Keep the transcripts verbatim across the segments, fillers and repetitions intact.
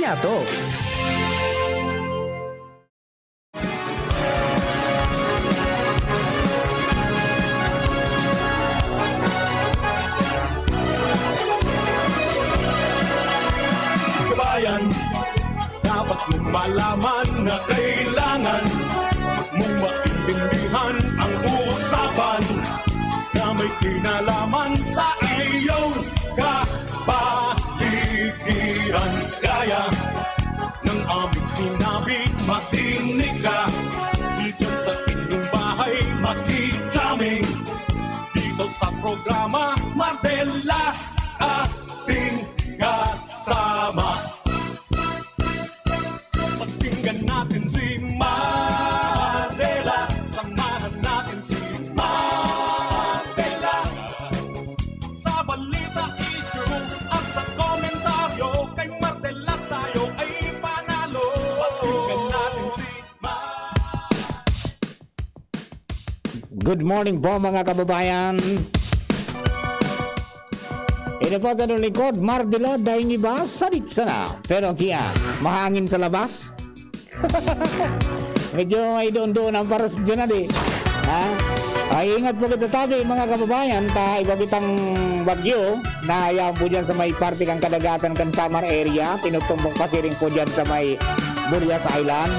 Ato. Kabayan, dapat mong malaman na kailangan mong maintindihan ang usapan na may kinalaman sa iyong kapaligiran. Kaya ng aming sinabi, makinig ka. Dito sa inyong bahay, makikita kami. Dito sa programa, Mardela, ating kasama. Pakinggan natin si Mardela. Samahan natin si Mardela. Sa balita, issue at sa komentaryo, kay Mardela tayo ay panalo. Pakinggan natin si Mar- Good morning po, mga kababayan. Ini po sa lingkod, Mardela, daing iba, sadit sana. Pero tiya, mahangin sa labas. Medyo may doon-doon ang paros dyan, adi. Ha? Ay, ingat po kita tabi, mga kababayan, ta iba kitang bagyo na yan po dyan sa may parte kang kadagatan kan Samar area, tinutumbok pasiring po dyan sa may Burias Island.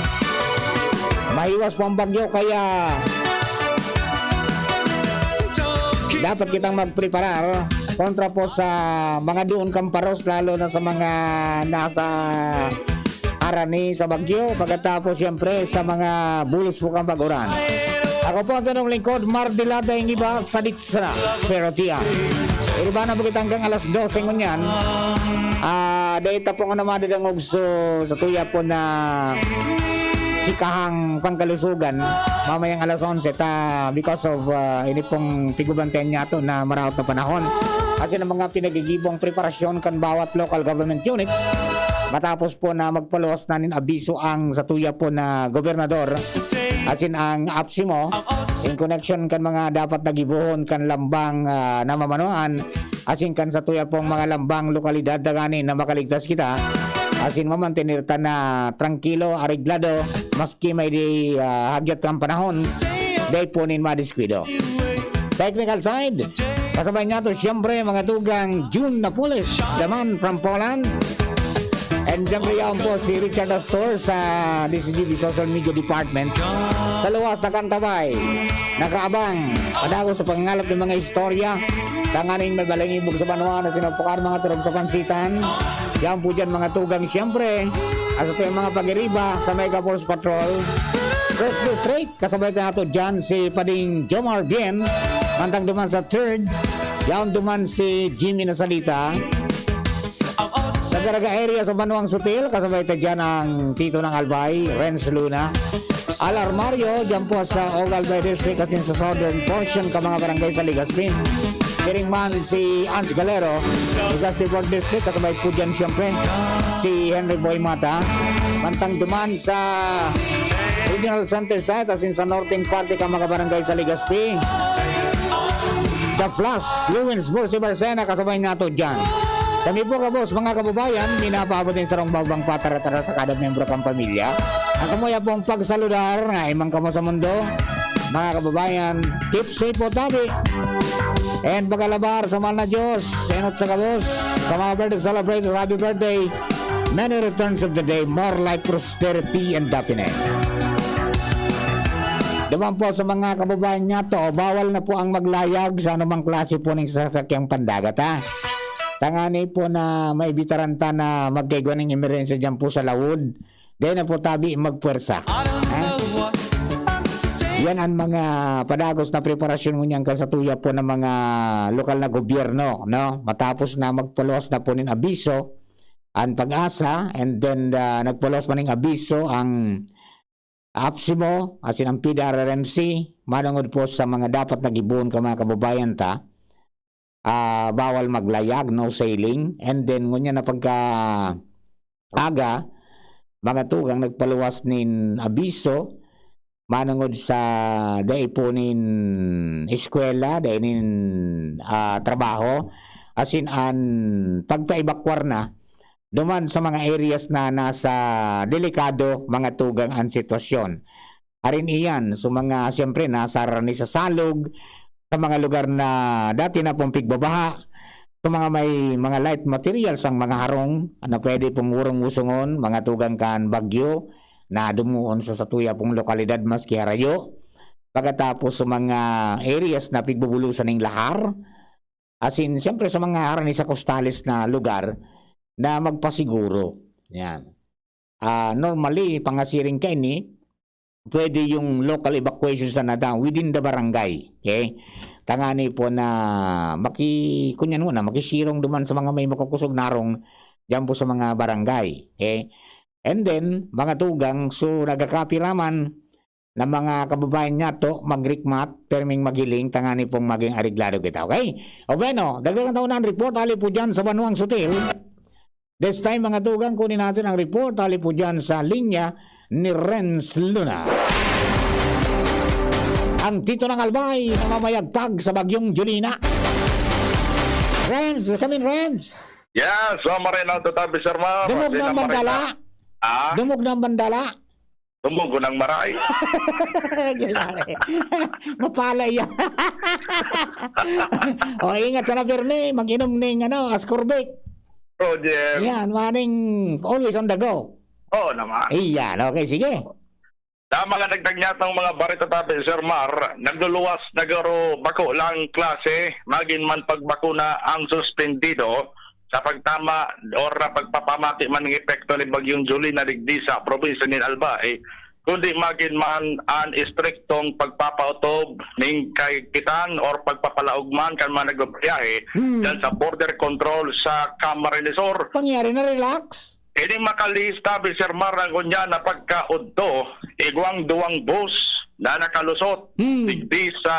Mahiwas po ang bagyo, kaya dapat kitang magpreparar kontra po sa mga doon kang paros, lalo na sa mga nasa harani sa bagyo, pagkatapos, siyempre, sa mga bulos po kang pag-uran. Ako po ang tanong lingkod, Mardela, daing iba, sadit sana. Pero tiyan, iriba na po kita hanggang alas dose ngunyan. Ah, dahil tapong na madadangog so, sa tuya po na sikahang pangkalusugan, mamayang alas onse ta, because of, ah, ini pong pigubantayan niya to na maraot na panahon. Kasi ng mga pinagigibong preparasyon kan bawat local government units, matapos po na magpaluwas na nin abiso ang satuya po na gobernador, asin ang APSEMO, in connection kan mga dapat na gibohon kan lambang, ah, namamanuan, asin kan satuya pong mga lambang lokalidad na gani na makaligtas kita, asin mamantener ta na trangkilo, areglado, maski may di, ah, hagyat kan panahon, dai po nin madiskuido. Technical side, kasabay niya to, siyempre, mga tugang June Napoles, the man from Poland. And siyempre, yaon po si Richard Astor sa D C G B Social Media Department. Sa luwas na kantabay, nakaabang, padagos sa pangangalap ng mga istorya, tanganing may balangibog sa banwa na sinupukan mga turog sa pansitan. Yaon po dyan, mga tugang, siyempre, at sa tuyang mga pag-iriba sa Mega Force Patrol, First District, kasabay ta nato dyan si Pading Jomar Bien, mantang duman sa third, yaon duman si Jimmy Nasalita. Sa Daraga area sa Banuang Sutil, kasabay ta dyan ang Tito ng Albay, Renz Luna. Al Armario, dyan po sa Ogal Bay District, asin sa southern portion ka mga barangay sa Legazpi. Siring man si Ans Galero, Legazpi Fourth District, kasabay po dyan siyempre si Henry Boy Mata. Mantang duman sa Regional Center Site, asin sa northern parte ka mga barangay sa Legazpi. The Flash, Lewins, Bursi Barcena, kasabay nato dyan. Kami po, kabos, mga kababayan, minapaabot din sarong bagbang patara-tara sa kada miyembro kang pamilya. Ang samuya pong pagsaludar, nga imang kamo sa mundo, mga kababayan, keep safe po tabi. And pagalabar sa mahal na Diyos, enot sa kabos, sa mga birthday celebrator, happy birthday. Many returns of the day, more life, prosperity, and happiness. Duman po sa mga kababayan niya to, bawal na po ang maglayag sa anumang klase po ng sasakyang pandagat, ha. Tangani po na maibitaran ta na magkaigwa ning emerensya dyan po sa lawod. Dahil na po tabi magpwersa. Ha? Yan ang mga padagos na preparasyon ngunyan kan satuya po ng mga lokal na gobyerno, no? Matapos na magpaluwas na po nin abiso, ang PAGASA, and then, ah, nagpaluwas man ning abiso ang APSEMO, asin ang P D R R M C, manongod po sa mga dapat na gibohon ka mga kababayan ta, ah, bawal maglayag, no sailing. And then, ngunyan na pagka aga, mga tugang nagpaluwas nin abiso, manongod sa dai po nin eskwela, dai nin, ah, trabaho, asin an pagpaebakwar na duman sa mga areas na nasa delikado, mga tugang, an sitwasyon. Arin iyan, so mga, siyempre, nasa harani sa salog, sa mga lugar na dati na pong pigbabaha, sa mga may mga light materials ang mga harong na pwede pong urong-usongon, mga tugang kan bagyo na dumuon sa satuya pong lokalidad maski harayo. Pagkatapos sa mga areas na pigbubulosan ning lahar, as in, siyempre sa mga harani sa kostales na lugar na magpasiguro. Yan. Ah, normally, pangasiring kaini, pwede yung local evacuation sana daw within the barangay. Okay? Tangani po na maki-, kunyan muna, makisirong duman sa mga may makukosog na harong diyan po sa mga barangay. Okay? And then, mga tugang, so nagkakapi ra man na mga kababayan niyato, magrikmat, perming maghiling, tangani pong maging areglado kita. Okay? O bueno, dagdagan ta na an report, hali po dyan sa Banwang Sutil. This time, mga tugang, kunin natin ang report, hali po dyan sa linya ni Renz Luna. Ang Tito ng Albay na mamayagpag sa Bagyong Jolina. Renz, come in, Renz. Yes, so maray na ang tatabi, Sir Mar. Dumog Sir na ang Mar, bandala. Ah? Dumog na ang bandala. Dumog na ang maray. Mapala yan. O, ingat sana, pirmi. Mag-inom ning, ano, ascorbate. Roger. Yan, maning always on the go. Oo naman. Iyan, okay, sige. Sa mga dagdag niyatang mga barita, tabi, Sir Mar, nagluluwas na garo bako lang klase, magin man pagbakuna ang suspendido sa pagtama or na pagpapamati man ng epekto ni Bagyong Jolina digdi sa probinsya nin Albay, kundi magin man an istriktong pagpapautob ning kaigpitan or pagpapalaog man kan mga nagbabiyahe Hmm. dyan sa border control sa Camarines Sur. Pangyari na relax? Ini makalihis, tabi, Sir Mar, ang ngunyan na pagkaudto, igwang duwang bus na nakalusot Hmm. digdi sa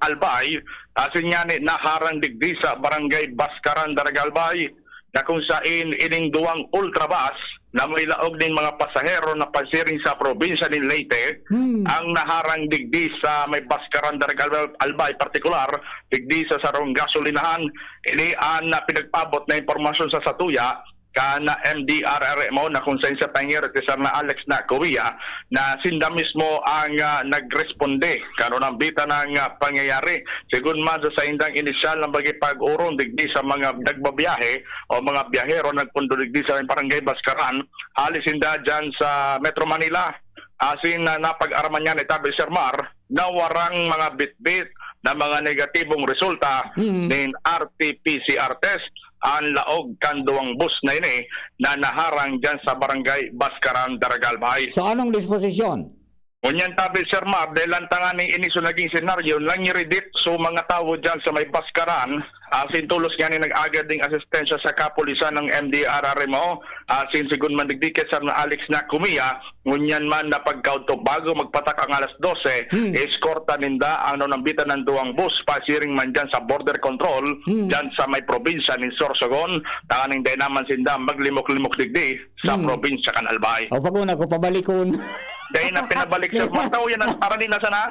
Albay, asin ngani naharang digdi sa Barangay Bascaran, Daraga Albay, na kung sain ining duwang ultrabus na may laog nin mga pasahero na pasiring sa probinsya nin Leyte, Hmm. ang naharang digdi sa may Bascaran, Daraga Albay, partikular digdi sa sarong gasolinahan. Ini an, ah, pinagpaabot na impormasyon sa satuya kan M D R R M O na kung saen sa pangyayari si Sir na Alex na Kuya na sinda mismo ang, ah, nagresponde kan unang bita ng, ah, pangyayari. Sigun man sa saindang inisyal na pag-orong digdi sa mga nagbabiyahe o mga biyahero nagpundo digdi sa Barangay Bascaran, hali sinda dyan sa Metro Manila. Asin na napag-araman niya ni Tabi Sir Mar na warang mga bitbit na mga negatibong resulta Mm. nin R T P C R test an laog kan duwang bus na ini na naharang diyan sa Barangay Bascaran, Daraga Albay. So, anong disposisyon? Ngunyan, Tabi, Sir Mar, dahil lang tanganing ini so naging senaryo, nangiridit so mga tawo diyan sa may Bascaran, asin tolos ngani nag-agad ding asistensya sa kapulisan ng M D R R M O, asin sigun man digdi kay Sir na Alex na Kumiya, ngunyan man na pagkaudto bago magpatak ang alas dose, Hmm. eskorta ninda ang nanambitan ng duwang bus pasiring man dyan sa border control, Hmm. dyan sa may probinsya nin Sorsogon, tanganing dai naman sinda maglimok-limok digdi sa Hmm. probinsya kan Albay. O, pag-una ko, pabalikon. Dai na pinabalik, Sir Mar. Tao yan, ang arali na sana.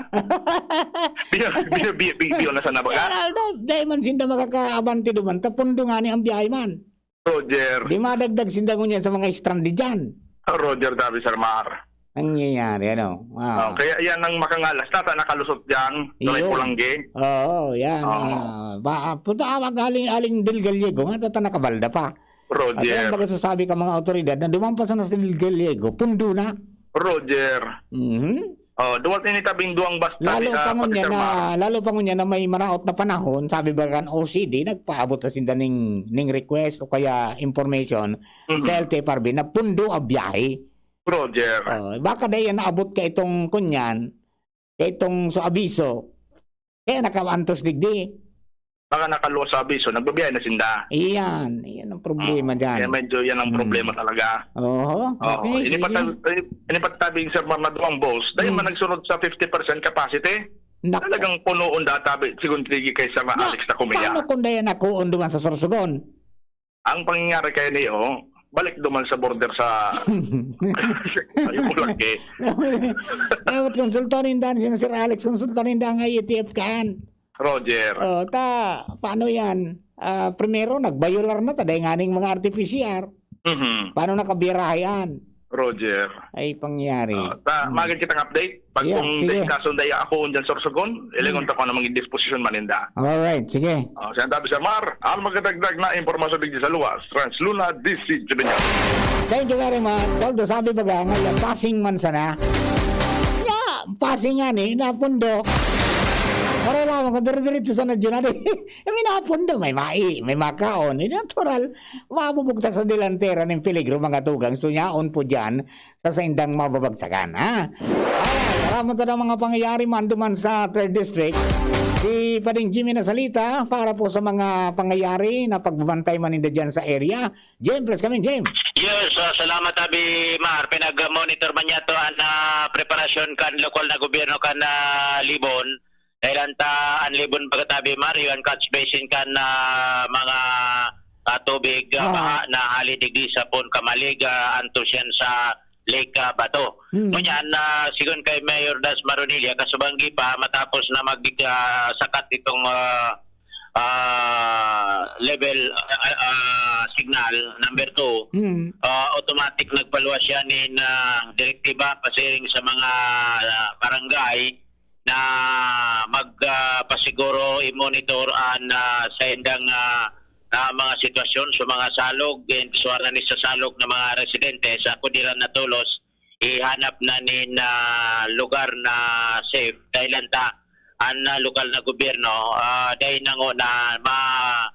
Biyo, biyo, biyo, biyo, biyo na sana baga. Ano, ano, dai man sinda makakaabante duman, ta pundo ngani ang biyahe man. Roger. Di madagdag sinda ngunyan sa mga stranded dyan. Roger, Tabi, Sir Mar. Nangyayari, ano? Ah. Oh, kaya yan ang makangalas. Tata nakalusot dyan, sa may Iyon. Pulangge. Oo, yan. Oo. Ah, ba, punta awag aling, aling Del Gallego, nga tata nakabalda pa. Roger. At yan ang pagkasasabi ka mga awtoridad na duman pa sana sa Del Gallego, pundo na. Roger. Mhm. Oh, duwat ini tabing duwang basta Lalo ni, ah, pa ngunyan Patricia na, Mar. lalo pa ngunyan na may maraot na panahon, sabi ba kan O C D, nagpaabot na sinda ning, ning request o kaya information Mhm. sa L T F R B na pundo ang biyahe. Roger. Oh, baka dahil yan naabot ka itong kunyan, ka itong so abiso, kaya nakaantos digdi. Baka nakaluwas sa abiso, nagbabiyahe na sinda. Iyan, iyan ang problema Ah, dyan. kaya medyo yan ang Hmm. problema talaga. Oho, Oo, okay, ini sige. pata-, ini patabi yung Sir Mar na duwang boss, dahil Hmm. man nagsunod sa fifty percent capacity, Naku. talagang puno ang databi, sigun tigi kay Sir na Na, Alex na kumiya. paano kung dahil nakuon duman sa Sorsogon? Ang pangyayari kaya niyo, balik duman sa border sa, sa Ipulangge. Dapat konsultahin dan si Sir Alex, konsultahin dan ang I A T F kan. Roger. Oh, ta, paano yan? Ah, primero, nagbayular na ta, dahil nga ning mga R T P C R. Mhm. Paano nakabirahe yan? Roger. Ay, pangyari. Ah, ta, Hmm. magin kitang update. Pag Yeah, kung sige. dai kasunday ako dyan sa Sorsogon, ilingon Hmm. ta kung ano maging disposisyon maninda. Alright, sige. Ah, siya ang tabi sa Mar, ang magkadagdag na impormasyon digdi sa luwas. Trans Luna, D C Juvenal. Thank you very much. Although sabi baga, ngayon, passing man sana. Ya, passing nga ni, napundo. Pareho lang, kung dire-diretso sa National, may napundo, may mai, may makaon. Eh, natural, mabubugtak sa delantera ng peligro, mga tugang. So, yaon po dyan, sa saindang mababagsakan, ha? Alright, para man ta ng mga pangyayari man duman sa third District, si Pading Jimmy nasalita para po sa mga pangyayari na pagbabantay man ninda dyan sa area. Jim, please come in, Jim. Yes, ah, salamat, Abi Mar. Pinag-monitor man niya to ang, ah, preparasyon kan lokal na gobyerno kan, ah, Libon. Dahil ang ta-, ang Libon baga, Abi Mar, iyo ang catch basin kan, ah, mga, ah, tubig, ah, Ah. baha na hali digdi sa Pon Kamalig, ah, antos yan sa Lake, ah, Bato. Hmm. Ngunyan, ah, sigon kay Mayor Das Maronilla, kasubanggi pa, matapos na mag-, ah, sakat itong, ah, ah, level, ah, ah, signal number two, Hmm. ah, automatic nagpaluwas siya nin, ah, direktiba pasiring sa mga, ah, barangay na mag, ah, pasiguro i-monitor an, ah, saindang, ah, ah, mga sitwasyon sa mga salog, eh, suwara ni sa salog na mga residente sa kudiran na tulos, ihanap na nin, ah, lugar na safe. Dahil anta, an, ah, lokal na gobyerno, ah, dahil nango na ma-,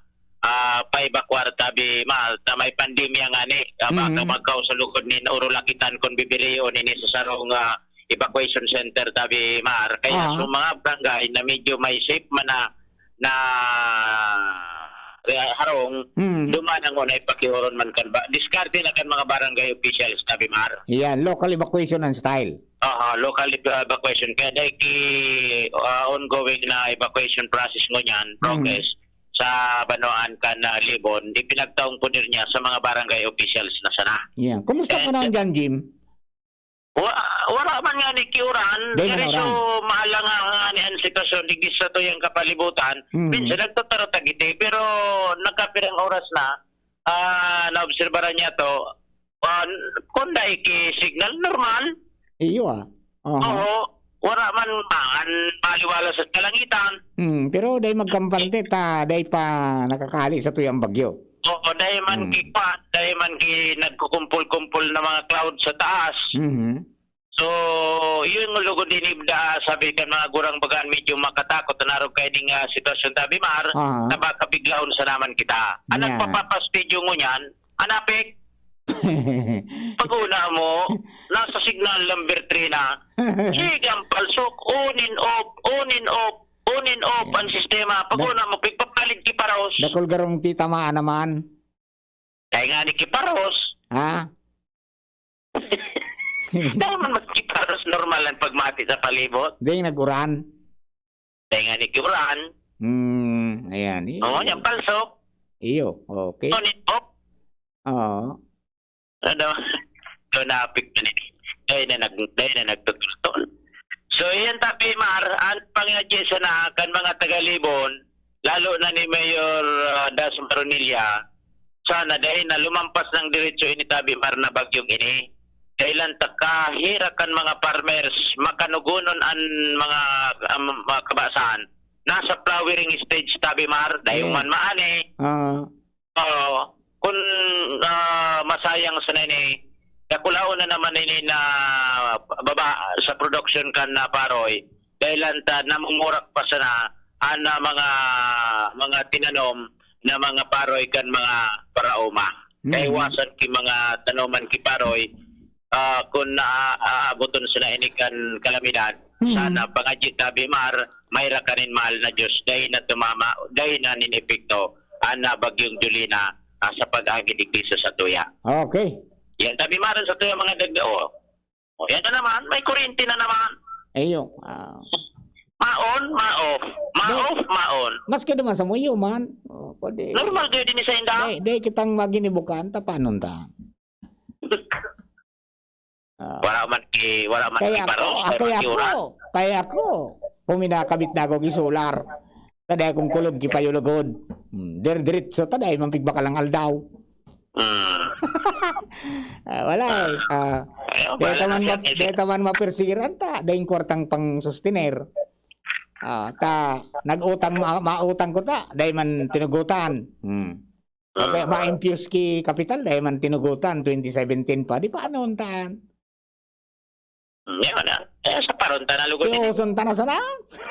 ah, pa-evacuar tabi ma-, ta may pandemya nga ni, ah, baka Mhm. magkao sa lugod nin Urulakitan kung bibirion ini sa sarong, ah, evacuation center tabi, Mar. Kaya Ah. sa mga barangay na medyo may safe man na, na, ah, harong, Hmm. duman ang una ipakihoron man kan ba. Diskarte na kan mga barangay officials tabi, Mar. Yan, local evacuation ang style. Aha, local ev-, evacuation. Kaya dahil ki, ah, ongoing na evacuation process ngunyan, Hmm. progress, sa banwaan kan, ah, Libon, ipinagtaong poder niya sa mga barangay officials na sana. Yan. Kumusta And panahon dyan, Jim? Wa-, wala man nga ni kiuran, Di man diri uran. So, mahal lang nga, nga ni ang sitwasyon, digdi sa tuyang kapalibutan. Mm. Minsan nagtuturo tagiti, pero nagkapirang oras na, ah, naobserbaran niya to, ah, kung dai ki signal, normal. Iyo, ah. Aha. Oo, wala man, man, maliwala sa kalangitan. Mm, pero dai magkampante ta, dai pa nakakali sa tuyang bagyo. Oo, dai man Mm. ki-, dai man ki-, nagkukumpol-kumpol na mga cloud sa taas. Mhm. So, yun yung lugod inibda, sabi kan mga gurang bagaan, medyo makatakot na narog kayo ning, ah, sitwasyon, tabi, Mar, Aha. na baka biglaon sa naman kita. Ang Yeah. nagpapapastidyo ngunyan, anapik, pag-una mo, nasa signal number three na, sigang palsok, on and off, on and off, on and off ang sistema. Pag-una mo, pigpapalit ki paros. Dakul garong titamaan naman. Kaya nga ni ki paros. Ha? Dahil man magkiparos, normal ang pagmati sa palibot. Dahil nag-uran. Dahil nga ni ki uran. Hmm, ayan. Oo, yung palsok. Iyo, okay. Ngunit, oh. Oo. Ano? Ito na, apik na ni. Dahil na nag-, dahil na nagtutultol. So, iyan, Tapi Mar, ang pangyayari sana kan mga taga-Libon, lalo na ni Mayor, ah, Das Maronilla, sana dahil na lumampas ng diretso ini, Tabi Mar, na bagyong ini. Dahilan ta kahira kan mga farmers, makanugonon an mga, ang mga kabasan. Nasa flowering stage, Tabi Mar, dahil Yes. man maani. Ah. Oo. Kun, ah, masayang sana ini, dakulaon na naman ini na baba sa production kan na paroy. Dahil anta namumurak pa sana an, ah, mga, mga tinanom na mga paroy kan mga paraoma. Mm. Kaiwasan ki mga tanoman ki paroy, ah, kun na, ah, aaboton sana ini kan kalamidad, Mm. sana pangadyi ta, Bimar, may ra kanin mahal na Diyos, dai na tumama, dai na nin epekto an, ah, Bagyong Jolina, ah, sa pag-agi digdi sa satuya. Okay. Yan, Tabi Mar, sa tuya mga dagda, oh. O, yan na naman, may kuryente na naman. Ayun, ah. Ma-on, ma-off. Ma-off, Di, ma-on. Maski naman sa muyo man. O, pwede. Normal kayo din sa inda? Di, di kitang maginibukan, tapanon ta. Ah. Wala man ki, wala man Kaya ki paros, ako, ah, wala kaya man ki uran. Ako, kaya ako, kung minakabit na ako ki solar, taday akong kulog ki payulugod. Hmm, dir-, diretso, taday man pigbakal ang aldaw. Mm. Ah, wala eh. Ah, Ayaw, dahil bahala taman na siya. ma-, dahil taman mapersigiran ta, dahil kwartang pang sustener. Ah, ta, nag-utang, ma-, mautang ko ta, dahil man tinugutan. Hmm. O kaya Mm. ma-infuse ki kapital, dahil man tinugutan, twenty seventeen pa. Di pa ano untaan? Hmm, yan na. Eh, sa paron ta na lugod Yo, din. Sunta na sana.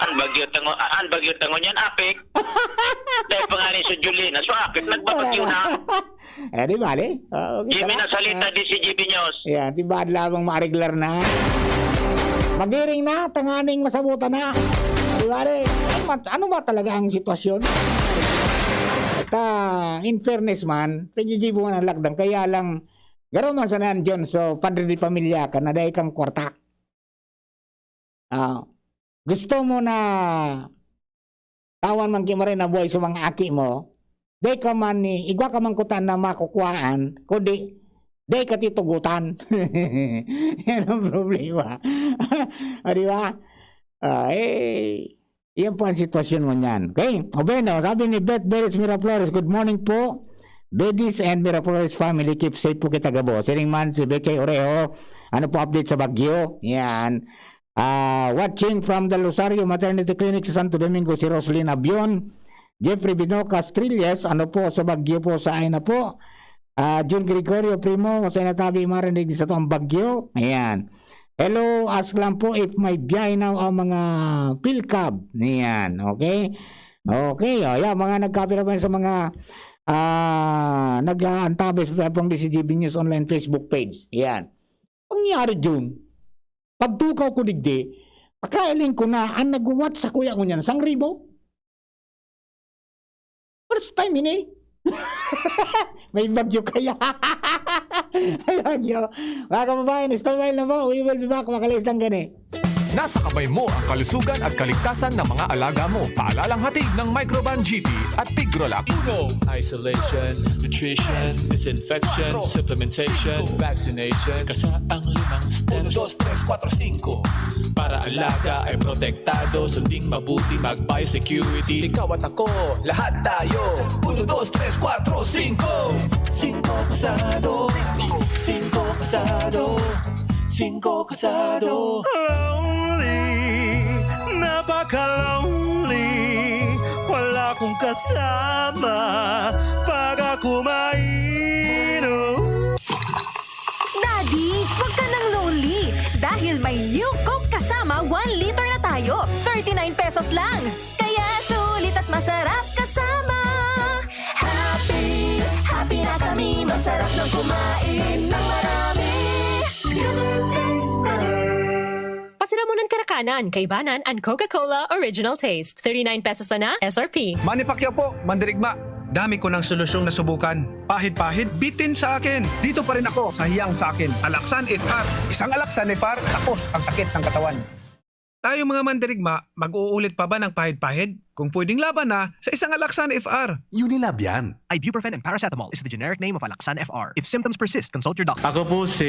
An bagyo tango-, an bagyo tangon yan, apik. Dahil pa nga rin sa Julina, so apik, nagbabagyo na. Eh, di bale. Ah, okay, Jimmy salamat. Nasalita, Ah. di si G B News. Yan, di ba lamang maareglar na? Magiring na, tanganing masabutan na. Di bale, ano ba, ano ba talaga ang sitwasyon? At, ah, in fairness man, paggigibo man ang lakdang. Kaya lang, garo man sana yan, John. So, padre de pamilya ka, na dai kang kwarta. Ah, gusto mo na tawan man ki maray na buhay sa mga aki mo, dai ka man ni, igwa ka man kuta na makukuhaan, kundi dai ka titugutan. Yan ang problema. O, di ba? Ah, eh, yan po ang sitwasyon mo niyan. Okay? O, bueno, sabi ni Beth Beres Miraflores, "Good morning po, Bedis and Miraflores family. Keep safe po kita gabo." Siring man si Betchay Oreho, ano po update sa bagyo? Yan. Ah, watching from the Rosario Maternity Clinic sa Santo Domingo, si Roslyn Abion. Jeffrey Binoca Strilles, ano po sa bagyo po, sa ay na po? Ah, Jun Gregorio Primo, sa natabi marinig sa toang bagyo. Ayan. Hello, ask lang po if may biyahe na ang mga Philcab. Ayan, okay? Okay, o, yan, mga nagkapira po sa mga, ah, nag-aantabay sa Tepong D C G B News Online Facebook page. Ayan. Pangyari, Jun, pagtukaw ko digdi, pakailing ko na ang nag-watch sa kuya ko niyan, sangribo. First time ini. May bagyo kaya. May bagyo. Mga kababayan, stand by na po. We will be back. Makalis lang gani. Nasa kamay mo ang kalusugan at kaligtasan ng mga alaga mo. Paalalang hatid ng Microban G P at Tigrolac. Uno, isolation, nutrition, disinfection, supplementation, vaccination. Kasa ang limang steps. Uno, dos, tres, kwatro, singko. Para alaga ay protektado, sunding mabuti, mag-biosecurity. Ikaw at ako, lahat tayo. Uno, dos, tres, kwatro, singko. Singko kasado. Singko kasado. Singko kasado. Lonely, napaka-lonely. Wala akong kasama pag ako mainom. Daddy, wag ka nang lonely dahil may new Coke kasama one liter na tayo. Thirty-nine pesos lang. Kaya sulit at masarap kasama. Happy, happy na kami. Masarap ng kumain ng marami. Together tastes better. Pasiramunan karakanan, kaibanan an Coca-Cola Original Taste. Thirty-nine pesos sana, S R P. Manny Pacquiao po, mandirigma. Dami ko ng solusyong nasubukan. Pahid-pahid, bitin sa akin. Dito pa rin ako sa hiyang sa akin. Alaksan F R. Isang Alaksan F R, tapos ang sakit ng katawan. Tayo mga mandirigma, mag-uulit pa ba ng pahid-pahid? Kung pwedeng laban na, sa isang Alaksan F R. Unilab yan. Ibuprofen and paracetamol is the generic name of Alaksan F R. If symptoms persist, consult your doctor. Ako po si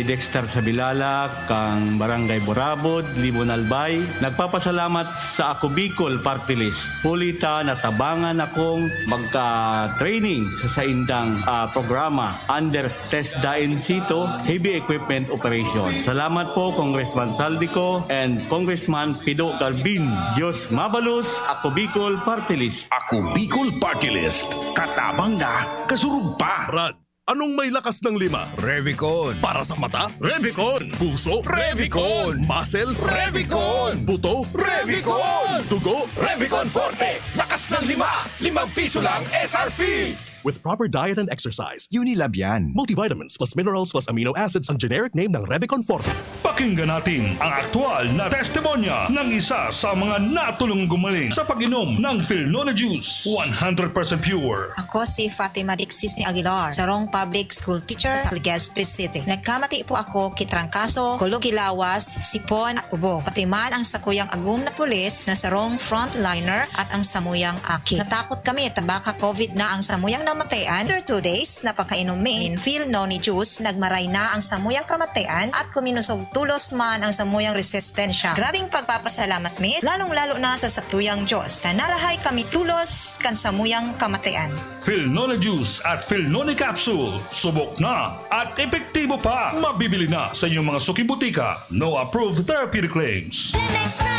Dexter Sabilala, kang Barangay Burabod, Libon, Albay. Nagpapasalamat sa Ako Bicol Party List. Huli ta natabangan akong magka-training sa saindang, ah, programa under TESDA in situ, heavy equipment operation. Salamat po, Congressman Saldico and Congressman Pido Galvin. Diyos mabalos, Ako Bicol Party List. Ako Bicol Party List. Katabang na, kasurog pa. Brad, anong may lakas ng lima? Revicon. Para sa mata? Revicon. Puso? Revicon. Muscle? Revicon. Buto? Revicon. Dugo? Revicon Forte. Lakas ng lima. Limang piso lang S R P. With proper diet and exercise. Unilab yan. Multivitamins plus minerals plus amino acids ang generic name ng Revicon Forte. Pakinggan natin ang aktual na testimonya ng isa sa mga natulong gumaling sa pag-inom ng Filnona Juice, one hundred percent pure. Ako si Fatima Dixis ni Aguilar, sarong public school teacher sa Legazpi City. Nagkamati po ako ki trangkaso, kulog ki lawas, sipon at ubo. Pati man ang sakuyang agom na pulis na sarong frontliner at ang samuyang aki. Natakot kami ta baka COVID na ang samuyang kamatayan. After two days na pagkainom mi nin Phil Noni Juice, nagmaray na ang samuyang kamatayan at kuminosog tolos man ang samuyang resistensya. Grabing pagpapasalamat mi, lalong-lalo na sa satuyang Diyos, na narahay kami tolos kan samuyang kamatayan. Phil Noni Juice at Phil Noni Capsule, subok na at epektibo pa. Mabibili na sa inyong mga suking botika. No approved therapeutic claims. Lemex na!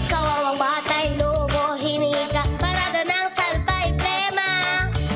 Kawawang batay, lobo, hininga, parada ng salbay, plema.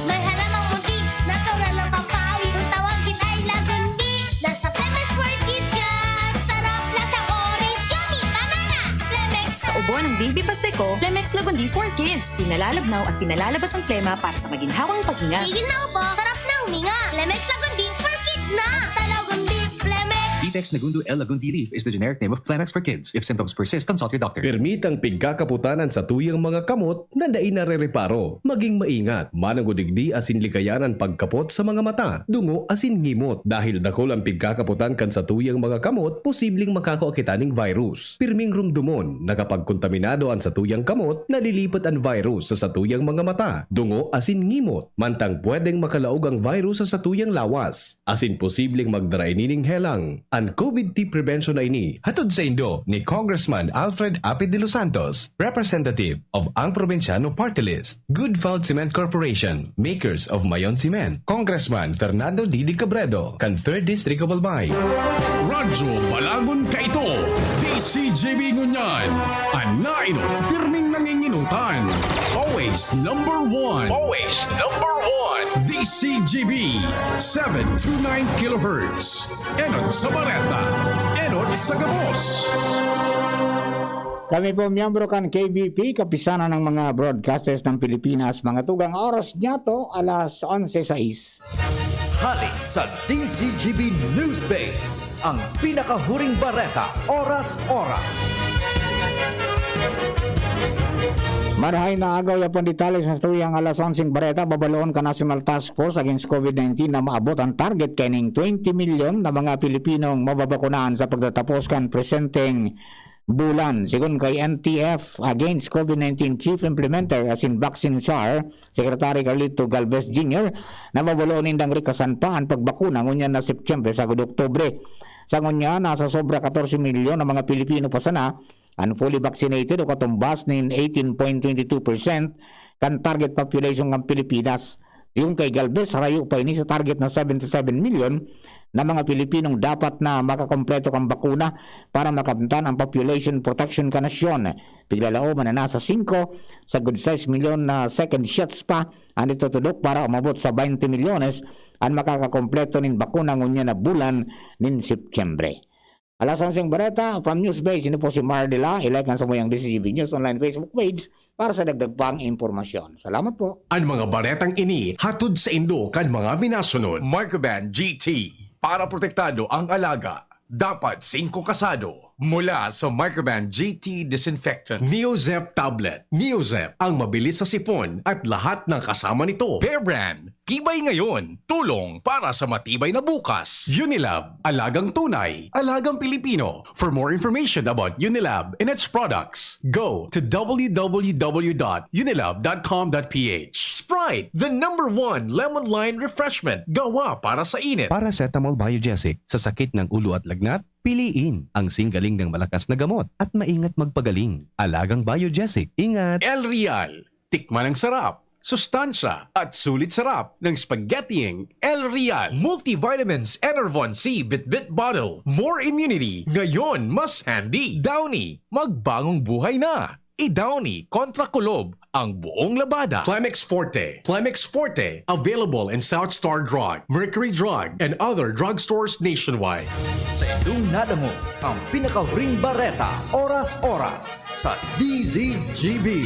May halamang munti, natural na pampawi. Kung tawagin ay lagundi, nasa Lemex World Kids yan. Sarap, lasang orange, yummy, banana. Lemex Sa ubo ng baby pastiko, Lemex Lagundi for Kids. Pinalalabnaw at pinalalabas ang plema para sa maginhawang paghinga. Tigil na ubo, sarap na huminga. Lemex Lagundi for Kids na. Basta Lagundi, Lemex. Vitex Nagundo L Lagundi Leaf is the generic name of Clemex for Kids. If symptoms persist, consult your doctor. Pirmi tang pigkakapotan an satuyang mga kamot na dai narereparo. Maging maingat. Manongod digdi asin likayan an pagkapot sa mga mata, dungo asin ngimot. Dahil dakul an pigkakapotan kan satuyang mga kamot, posibleng makakua kita ning virus. Pirming rumdomon na kapag kontaminado an satuyang kamot, nalilipat an virus sa satuyang mga mata, dungo asin ngimot. Mantang pwedeng makalaog ang virus sa satuyang lawas. Asin posibleng magdara ini ning helang. An COVID T prevention na ini hatod saindo ni Congressman Alfred Apid de los Santos, representative of Ang Probinsyano Party List. Good Found Cement Corporation, makers of Mayon Cement. Congressman Fernando Didi Cabredo, kan Third District of Albay. Radyo Balagon kaito, D C G B ngunyan. An nainot, pirming nanginginutan. Always number one. Always number one. D C G B, seven two nine kilohertz. Enot sa bareta, enot sa gabos. Kami po, miyembro kan K B P, Kapisanan ng mga Broadcasters ng Pilipinas. Mga tugang, oras niya to, alas onse sais. Hali sa D C G B News Base, ang pinakahuring bareta, oras-oras. Marahay na agaw, yapon detalye sa tuyang alas onseng bareta, babaloon kan National Task Force Against COVID nineteen na maabot ang target kaining twenty milyon na mga Pilipinong mababakunahan sa pagtatapos kan presenteng bulan. Sigon kay N T F Against COVID nineteen Chief Implementer asin Vaccine Czar, Secretary Carlito Galvez Junior, na babaloon nindang rikasan pa an pagbakuna ngunyan na Setyembre sagkod Oktubre. Sa ngunyan, nasa sobra katorse milyon na mga Pilipino pa sana an fully vaccinated o katumbas nin eighteen point twenty two percent kan target population kan Pilipinas. Sigon kay Galvez, harayo pa ini sa target na seventy seven milyon na mga Pilipinong dapat na makakompleto kan bakuna para makamtan ang population protection kan nasyon. Piglalaoman na nasa singko sagkod sais milyon na second shots pa an itutudok para umabot sa baynte milyones an makakakompleto nin bakuna ngunyan na bulan nin Setyembre. Alas onseng bareta, from Newsbase, ini po si Mar Dela. I-like ang samuyang D C G B News Online Facebook page para sa dagdag pang impormasyon. Salamat po. An mga baretang ini hatod saindo kan mga minasunod. Microban G T, para protektado ang alaga, dapat singko kasado. Mula sa Microban G T Disinfectant. Neozep Tablet. Neozep, ang mabilis sa sipon at lahat ng kasama nito. Bear Brand, tibay ngayon, tulong para sa matibay na bukas. Unilab, alagang tunay, alagang Pilipino. For more information about Unilab and its products, go to w w w dot unilab dot com dot p h. Sprite, the number one lemon lime refreshment, gawa para sa init. Paracetamol Biogesic, sa sakit ng ulo at lagnat, piliin ang singgaling ng malakas na gamot at maingat magpagaling. Alagang Biogesic, ingat! El Real, tikman ang sarap, sustansya, at sulit sarap ng spaghettiing El Real. Multivitamins Enervon C Bitbit Bottle. More immunity, ngayon mas handy. Downy, magbagong buhay na. I-Downy kontra kulob ang buong labada. Clemex Forte. Clemex Forte, available in South Star Drug, Mercury Drug, and other drugstores nationwide. Sa indong nadangog ang pinakahuring bareta, oras-oras, sa D Z G B.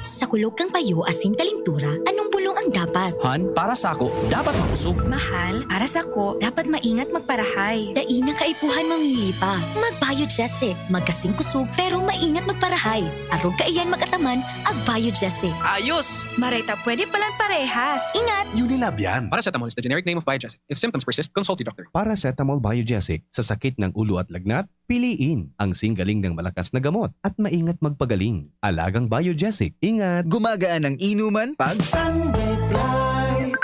Sa kulog kan payo asin kalentura, anong bulong Dapat. Han, para sako, dapat makusog. Mahal, para sako, dapat maingat magparahay. Dai na kaipuhan mamili pa. Mag-Biogesic. Magkasing kusog, pero maingat magparahay. Arog kaiyan mag-ataman, ag Biogesic. Ayos! Maray ta pwede palan parehas. Ingat! Unilab yan. Paracetamol is the generic name of Biogesic. If symptoms persist, consult your doctor. Paracetamol Biogesic. Sa sakit ng ulo at lagnat, piliin ang singgaling ng malakas na gamot at maingat magpagaling. Alagang Biogesic. Ingat! Gumagaan ang inuman pag Sunbit Light.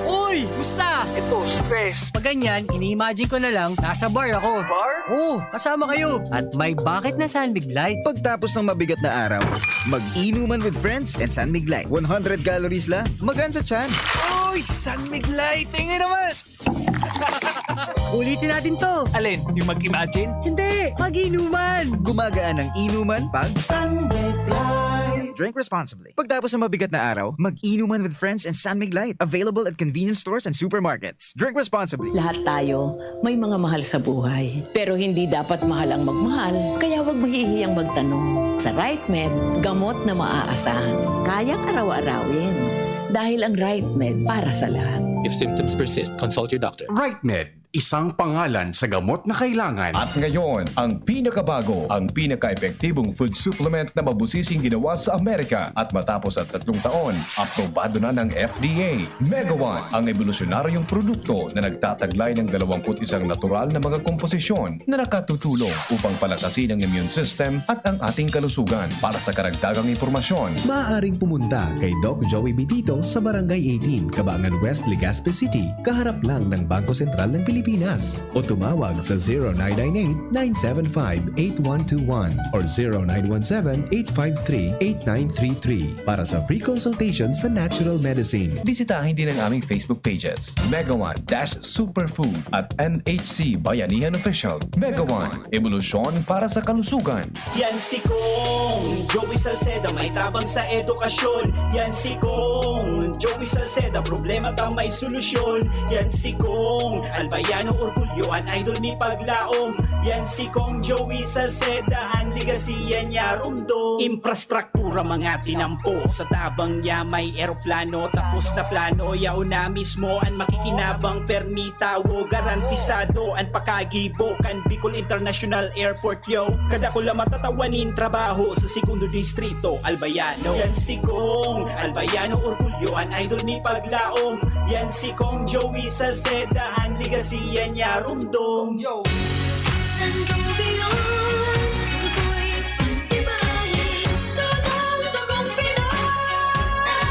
Uy! Musta? Ito, stress. Pag ganyan, ini-imagine ko na lang, nasa bar ako. Bar? Oo, kasama kayo. At may bakit na San Mig Light. Pagtapos ng mabigat na araw, mag-inuman with friends and San Mig Light. One hundred calories lang, magaan sa tiyan. Uy! San Mig Light! Tingin naman! Ulitin natin to. Alin? Yung mag-imagine? Hindi, mag-inuman. Gumagaan ang inuman pag Sunbit Light. Drink responsibly. Pagtapos ng mabigat na araw, mag-inuman with friends and San Mig Light. Available at convenience stores and supermarkets. Drink responsibly. Lahat tayo may mga mahal sa buhay. Pero hindi dapat mahal ang magmahal, kaya huwag mahihiyang magtanong. Sa RightMed, gamot na maaasahan. Kayang araw-arawin. Dahil ang RightMed para sa lahat. If symptoms persist, consult your doctor. RightMed, isang pangalan sa gamot na kailangan. At ngayon, ang pinakabago, ang pinaka-epektibong food supplement na mabusising ginawa sa Amerika. At matapos ang tatlong taon, aprobado na ng F D A. Mega One, ang ebolusyonaryong produkto na nagtataglay ng dalawampu't isang natural na mga komposisyon na nakatutulong upang palakasin ang immune system at ang ating kalusugan. Para sa karagdagang impormasyon, Maaaring pumunta kay Doc Joey Bitito sa Barangay eighteen, Cabangan West, Legazpi City, kaharap lang ng Bangko Sentral ng Pilipinas. O tumawag sa zero nine nine eight, nine seven five, eight one two one or zero nine one seven, eight five three, eight nine three three para sa free consultation sa natural medicine. Bisitahin din ang aming Facebook pages, Mega One dash Superfood at M H C Bayanihan Official. Mega One, ebolusyon para sa kalusugan. Yan si Kong Joey Salceda, may tabang sa edukasyon. Yan si Kong Joey Salceda, problema ta may solusyon. Yan si Kong Albayano, orgulyo an idol mi paglaom. Yan si Kong Joey Salceda, an legasiya niya rumdom. Infrastruktura mga tinampo, sa tabang niya may eroplano, tapos na plano, yaon na mismo an makikinabang permi tawo, garantisado an pakagibo kan Bicol International Airport, yo. Kadakula matatawan nin trabaho sa Segundo Distrito, Albayano. Yan si Kong Albayano, orgulyo an idol mi paglaom. Yan si Kong Joey Salceda, an legasiya niya rumdom. Sangobion, ako'y pag-ibahin. Sunod tugong Pinoy,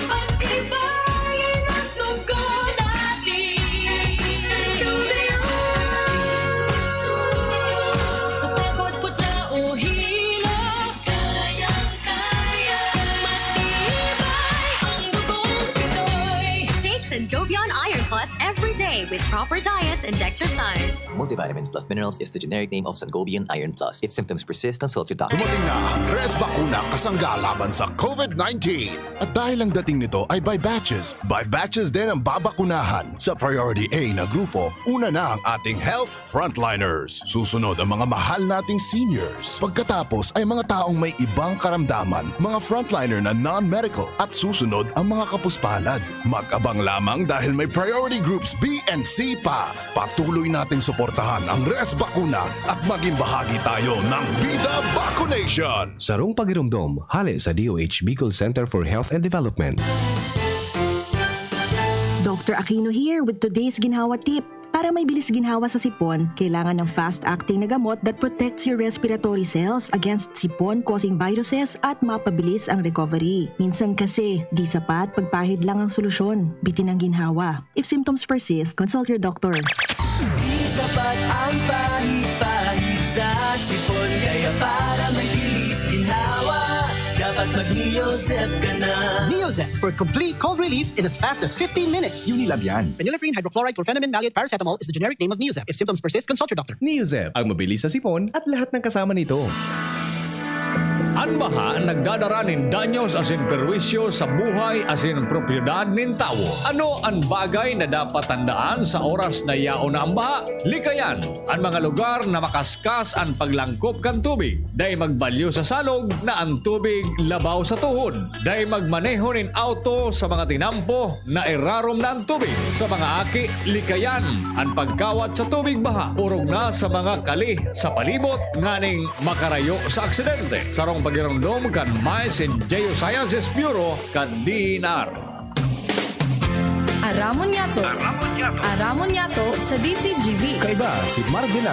pag-ibahin ang dugo natin. Sangobion, sa pagod, putla o hilo, kayang-kaya, matibay ang dugong Pinoy. Take Sangobion Iron Plus every day with proper diet and exercise. Multivitamins plus minerals is the generic name of Sangobion Iron Plus. If symptoms persist, consult your doctor. Dumating na ang Res Bakuna kasangga laban sa COVID nineteen. At dahil ang dating nito ay by batches, by batches din ang babakunahan. Sa Priority A na grupo, una na ang ating health frontliners. Susunod ang mga mahal nating seniors. Pagkatapos ay mga taong may ibang karamdaman, mga frontliner na non-medical. At susunod ang mga kapuspalad. Mag-abang lamang dahil may priority groups B and C pa. Patuloy nating suportahan ang Res Bakuna at maging bahagi tayo ng Bida Vacunation! Sarong pagiromdom, hale sa D O H Bicol Center for Health and Development. Doctor Aquino here with today's Ginhawa Tip. Para may bilis ginhawa sa sipon, kailangan ng fast-acting na gamot that protects your respiratory cells against sipon-causing viruses at mapabilis ang recovery. Minsan kasi, di sapat pagpahid lang ang solusyon. Bitin ang ginhawa. If symptoms persist, consult your doctor. Di sapat ang pahid-pahid sa sipon, kaya para may bilis ginhawa, dapat mag-Neozep ka na. Neozep for complete cold relief in as fast as fifteen minutes. Unilab yan. Phenylephrine hydrochloride chlorphenamine maleate paracetamol is the generic name of Neozep. If symptoms persist, consult your doctor. Neozep, ang mabilis sa sipon at lahat ng kasama nito. An baha nagdadara nin danyos asin perwisyo sa buhay asin propiedad nin tawo. Ano an bagay na dapat tandaan sa oras na yaon na an baha? Likayan an mga lugar na makaskas an paglangkop kan tubig. Dai magbalyo sa salog na an tubig labaw sa tuhod. Dai magmaneho nin auto sa mga tinampo na irarom na an tubig. Sa mga aki, likayan an pagkawat sa tubig baha, orog na sa mga kali sa palibot nganing makarayo sa aksidente. Sarong pagiromdom kan Mines and Geosciences Bureau kan D E N R. Aramon Yato. Aramon Yato. Aramon Yato sa D C G B. Kaiba si Marvin.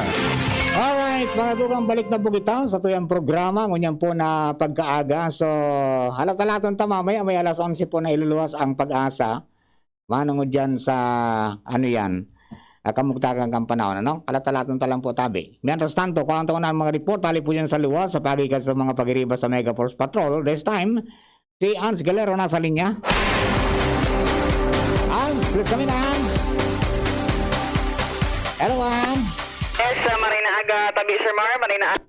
Alright, mga dugang, balik na po kita sa tuyang programa. Ngunyan po na pagkaaga. So, halat-halaton ta mamaya, may alas onse po na iluluwas ang Pag-asa. Manungod dyan sa, ano yan, ah, kamugtakan kan panahon, ano? Halat-halaton ta lang po, tabi. Mientras tanto, kung ang mga report, hali po dyan sa luwas, sa pagikan sa mga pagiriba sa Mega Force Patrol. This time, si Ans Galero nasa linya. Ans, please come in, Ans. Hello, Ans. Yes, ah, maray na aga, tabi, Sir Mar, maray na aga.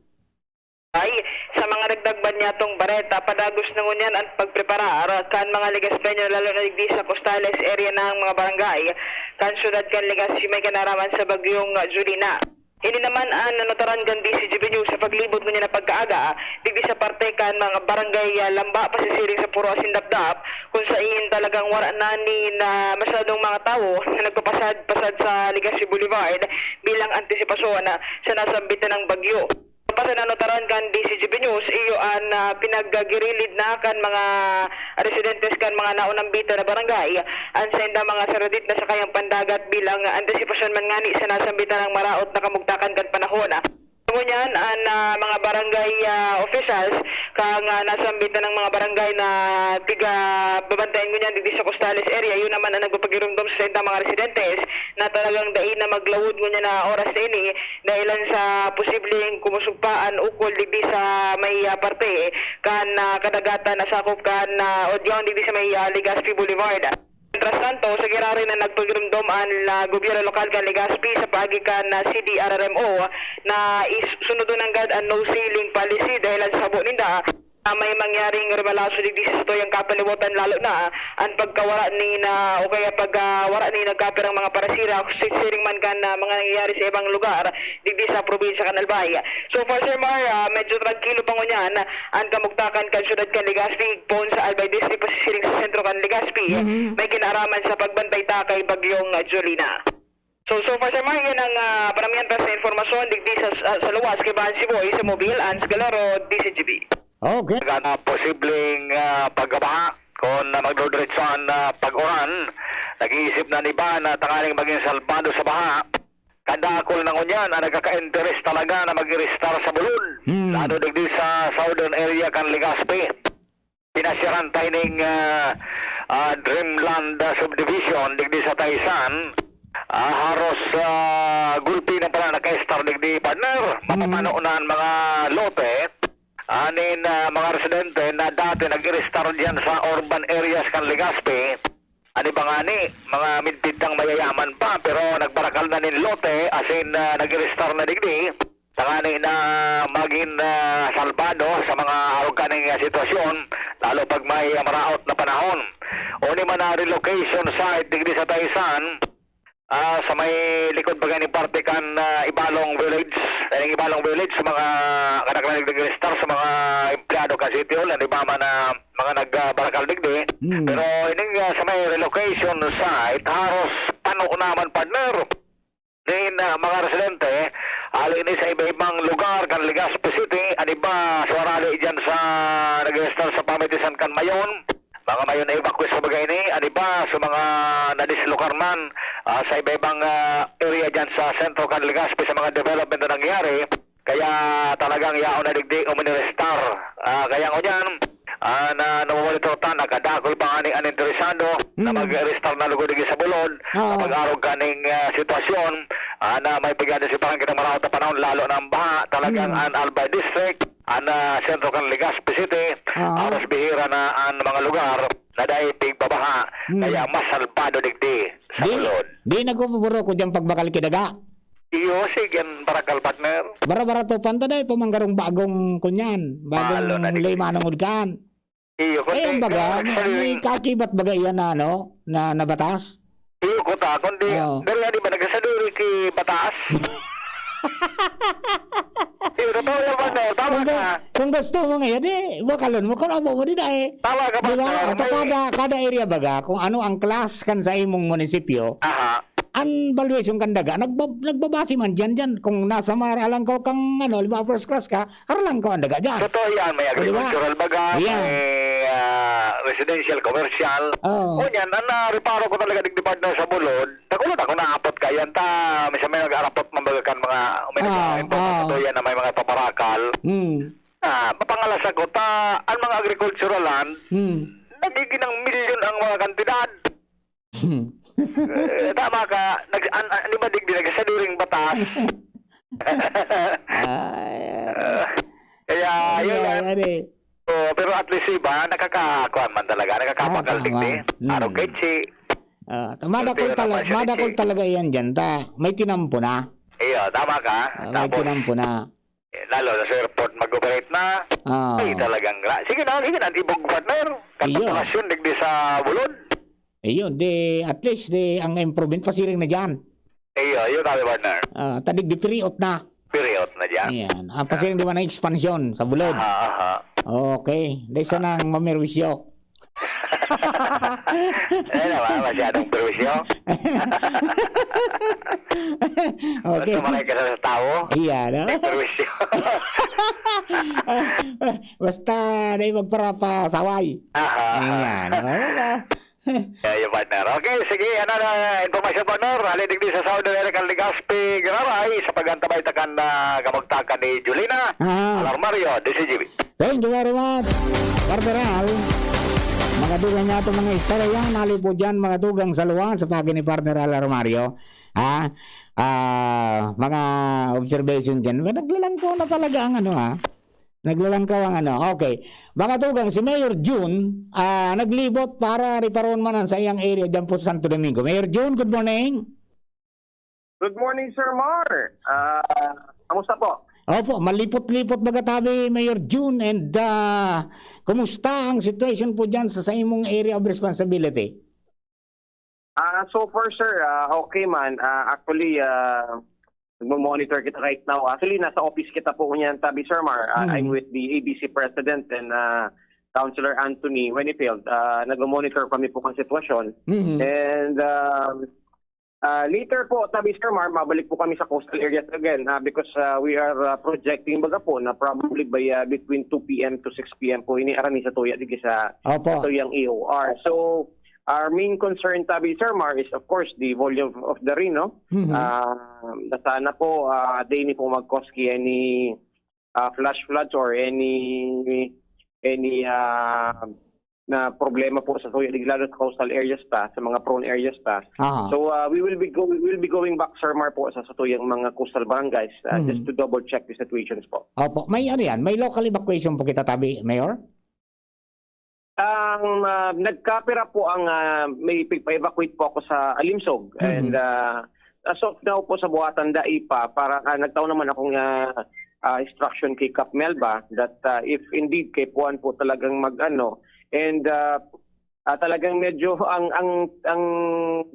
Ay, sa mga nagdagban niyatong bareta, padagos na ngunyan an pagpreparar kan mga Legaspeño, lalo na digdi sa Costales area na ang mga barangay kan siyudad kan Legazpi may kinaraman sa bagyong Jolina. Ini naman an nanotaran kan D C G B News sa paglibot ngunyan na pagkaaga, digdi sa parte kan mga barangay, ah, Lamba, pasisiring sa Puro asin Dapdap, kung sain talagang wara na ni na masyadong mga tawo na nagpapasad-pasad sa Legazpi Boulevard bilang antisipasyon sa nasambit na ng bagyo. Sa nanotaran kan D C G B News, iyo an, ah, pinaggirilid na kan mga residentes kan mga naunang bita na barangay an saindang mga saradit na sakayang pandagat bilang antisipasyon man ngani sa nasambitan ng maraot na kamugtakan kan panahon. Ngunyan, an, ah, mga barangay, ah, officials kan, ah, nasambitan ng mga barangay na piga babantayan ngunyan digdi sa Costales area, yun naman ang nagpapagirumdom sa saindang mga residentes na talagang dai na maglawod ngunyan na oras na ini dahilan sa posibleng kumusog pa an ukol digdi sa may, ah, parte kan, ah, kadagatan na sakop kan, ah, Odion digdi sa may, ah, Legazpi Boulevard. Mientras tanto, sa giraray na nagpagirumdom an, ah, gobyerno lokal kan Legazpi sa paagi kan, ah, C D R R M O na is-, sunodon nanggad an no ceiling policy dahilan sa habo ninda na may mangyaring rebalaso digdi sa satuyang kapalibutan, lalo na an pagkawara ni na o kaya pag, ah, wara ni nagkapirang mga parasira, si-, siring man kan, ah, mga nangyayari sa ibang lugar digdi sa probinsya kan Albay. So far, Sir Mar, ah, medyo trangkilo pa ngunyan an kamugtakan kan siyudad kan Legazpi, poon sa Albay District, pasisiring sa sentro kan Legazpi. Mhm. May kinaaraman sa pagbantay ta kay Bagyong, ah, Jolina. So, so far, Sir Mar, yan ang, ah, paramihan pa sa informasyon digdi sa, sa, sa luwas kay Bahan Siboy, sa Mobil, Ans Galero, D C G B. Okay. Ang posibleng, ah, pagkabaha, kung, ah, magdudiretso ang, ah, pag-uran, nag-iisip na an iba na tanganing maging salbado sa baha. Kadakul na ngunyan ang nagkaka-interes talaga na mag-arestar sa bulod, Hmm. lalo digdi sa southern area kan Legazpi. Pinasyaran ta ining, ah, ah, Dreamland, ah, Subdivision digdi sa Taysan. Ah, haros, ah, gulpi na pala naka-estar digdi, partner. Mm. Mapapano na ang mga lote. Anin, ah, mga residente na dati nag-arestar diyan sa urban areas kan Legazpi. An iba ngani, mga midpidtang mayayaman pa, pero nagbarakal na nin lote, asin, ah, nag-arestar na digdi. Tangani na magin, ah, salbado sa mga arog kaning, ah, sitwasyon, lalo pag may, ah, maraot na panahon. O ni man na relocation site digdi sa Taysan, ah, sa may likod pa gani parte kan, ah, Ibalong Village. Kaning Ibalong Village, sa mga kanak na nagregister sa mga empleyado kan City Hall, an iba man na mga nagbarakal digdi. Hmm. Pero ining, ah, sa may relocation site, haros pano naman, partner. Nin, ah, mga residente, hali ni sa iba-ibang lugar kan Legazpi City, an iba suwarali diyan sa nag-register sa pamitisan kan Mayon. Mga Mayon na evacuees sa bagay ini, an iba sa mga nadislokar man, ah, sa iba-ibang, ah, area diyan sa sentro kan Legazpi sa mga development na nangyari. Kaya talagang yaon na digdi uminerestar. Ah, kaya ngunyan, ah, na namomonitor ta, nakadakul pa ngani an interesado na Hmm. mag-arestar na lugod digdi sa bulod, Oo. na mag-arog kaning, ah, sitwasyon, ah, na may pagyanan si parang kitang maraot na panahon, lalo na ang baha, talagang Hmm. an Albay District, an, ah, sentro kan Legazpi City, Oo. haros bihira na an mga lugar na dai pigbabaha, Hmm. kaya mas salbado digdi sa Di, bulod. di nagpupupuro ko dyan pagbakal ki daga. Iyo, sige, an barakal, partner. Bara-barato pa, anta dai pa man garong bagong kunyan, Malo na bagong digdi. lay manungod kan. Iyo, Ay, kundi ang baga, ikaw, may, may actually, kaakibat baga iyan na, ano, na, na batas? Iyo, kuta, kundi, Oo. dali, di ba, nagsasaduri ki batas? Iyo, totoo yan, partner. Tama Kung gu-, ka. kung gusto mo ngayon, eh, bakalon mo, kung amo mo, di na, eh. Tama ka, Di ba? partner. At May kada, kada area baga, kung ano ang class kan sa imong munisipyo, Aha. an valuation kan daga, nagba-, nagbabase man diyan, diyan. Kung nasa mar-, alang ko kang, ano, halimbawa, first class ka, harlang ko ang daga diyan. Totoo yan, may Di ba? agricultural baga, Ayan. may, ah, residential, commercial. Oo. Ngunyan, ang nareparo ko talaga, digdi, partner, sa Bulod, nagulat ako, naapot ka yan, ta, minsan may nag-arapot man baga kan mga, may Ah, nag-import na ah. totoo yan na may mga paparakal. Hmm. Ah, mapangalas ako, ta, ang mga agricultural land, Hmm. nagiging ng milyon ang mga kantidad. Eh, tama ka. Nag-, an-, an-, di ba, digdi, nagsasaduring batas? Ay, Ah, kaya, ay, yun ay, lang. ay, ay. Oh, pero at least iba, nakakakuan man talaga, Ah, nakakapagal tama. digdi. Hmm. Araw kay chi. Ah, ta-, madakol Pero tala-, naman siya, madakol Richie. talaga yan dyan. Ta-, may tinampo na. Iyo, tama ka. Ah, may Tapos, tinampo na. eh, lalo na sa airport, mag-operate na. Ah. Ay, talagang gra-, sige na, sige na, antibog, partner. Iyo. Kanto Palacio, digdi sa Bulod. Iyo, di, at least, di, ang improvement, pasiring na dyan. Iyo, iyo, kami, partner. Ah, tadig di period na. Period na dyan. Ayan. Ang pasiring di ba ng expansion sa Bulod? Aha, aha. Okay. Di sanang mamerwisyo. Ano naman, masyadong perwisyo? Okay. Tumakay ka sa tao? Iya, no? May perwisyo. Basta, di magparapasaway. Aha. Ayan. Wala na. Kaya yung partner. Okay, sige, ano na, impormasyon, partner? Hali digdi sa South American Legazpi, Giraray, sa pag-antabay takan na kamugtakan ni Julina. Ah. Alarmario, D C G B. Thank you very much, Partner Al. Mga dugang niya itong mga istorya yan, hali po dyan, mga dugang sa luwa, sa pagi ni Partner Al Alarmario. Ha? Ah, mga observation dyan. Well, naglalangkaw na talaga ang ano, ha? Naglalangkaw ang ano. Okay. Mga tugang, si Mayor Jun, ah, naglibot para riparon man ang sa iyang area dyan po sa Santo Domingo. Mayor Jun, good morning. Good morning, Sir Mar. Ah, kamusta po? Opo, malipot-lipot baga tabi, Mayor Jun. And, ah, kumusta ang situation po dyan sa, sa imong area of responsibility? Ah, so far, sir, ah, okay man. Ah, actually, ah, nagmo-monitor kita right now. Actually, nasa office kita po ngunyan tabi, Sir Mar. Ah, I'm Mhm. with the A B C President and, ah, Councilor Anthony Wenifield. Ah, nagmo-monitor kami po ng sitwasyon. Mhm. And, um, ah, later po, tabi, Sir Mar, mabalik po kami sa coastal areas again, ah, because, ah, we are, ah, projecting baga po na probably by, ah, between two P M to six P M po, ini arani sa tuya, digi sa, Opo. sa tuyang A O R. So, our main concern, tabi, Sir Mar, is of course the volume of the rain, no? Mhm. Ah, na sana po, ah, di ini po mag-cause ki any, ah, flash floods or any, any, ah, na problema po sa tuya, lalo sa coastal areas ta, sa mga prone areas ta. Aha. So, ah, we will be go-, we will be going back, Sir Mar, po sa, sa tuyang mga coastal barangays, ah, Mhm. just to double check the situations po. Opo. May ano yan? May local evacuation po kita tabi, Mayor? Ang, ah, nagkapira po ang, ah, may pigpa-evacuate po ako sa Alimsog. Mhm. And, ah, as of now po sa buhatan, dai pa. Para, ah, nagtao naman akong, ah, ah, instruction kay Cap Melba that, ah, if indeed kay puan po talagang mag-ano, and, ah, ah, talagang medyo ang, ang, ang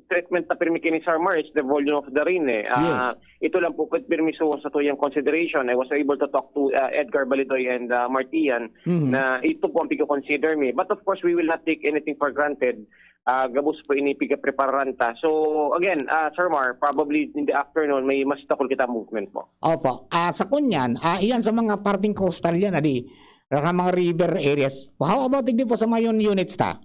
treatment na pirmi kini, Sir Mar, is the volume of the rain, eh. Ah, Yes. ito lang po, pwede permiso sa tuyang consideration. I was able to talk to, ah, Edgar Balidoy and, ah, Martian Mhm. na ito po ang pigko-consider mi. But of course, we will not take anything for granted, ah, gabos po ini pigaprepararan ta. So, again, ah, Sir Mar, probably in the afternoon, may mas dakul kita movement po. Opo. Ah, sa kunyan, ah, iyan sa mga parting coastal yan, adi, sa mga river areas. How about digdi po sa Mayon units ta?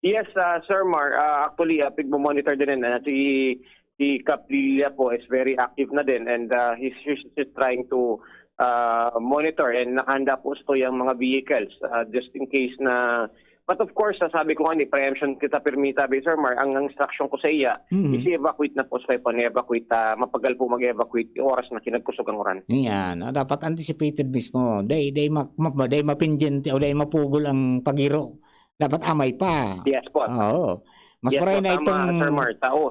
Yes, ah, Sir Mar, ah, actually, ah, pigmo-monitor din yan, ah, si, si Cap Lilia po is very active na din and, ah, he's, he's, he's trying to, ah, monitor and nakahanda po sa tuyang mga vehicles, ah, just in case na, but of course, sasabi ko nga ni, preemption kita pirmi tabi, Sir Mar, ang instruction ko sa iya, Mhm. is i-evacuate na po sa pan-evacuate, ah, mapagal po mag-evacuate yung oras na kinagkusog ang uran. Yan, ah, dapat anticipated mismo. Dai, dai ma-, ma-, dai mapindyente o dai mapugol ang pagiro. Dapat amay pa. Yes po. Oo. Mas Yes maray po, na tama, itong Sir Mar, tao.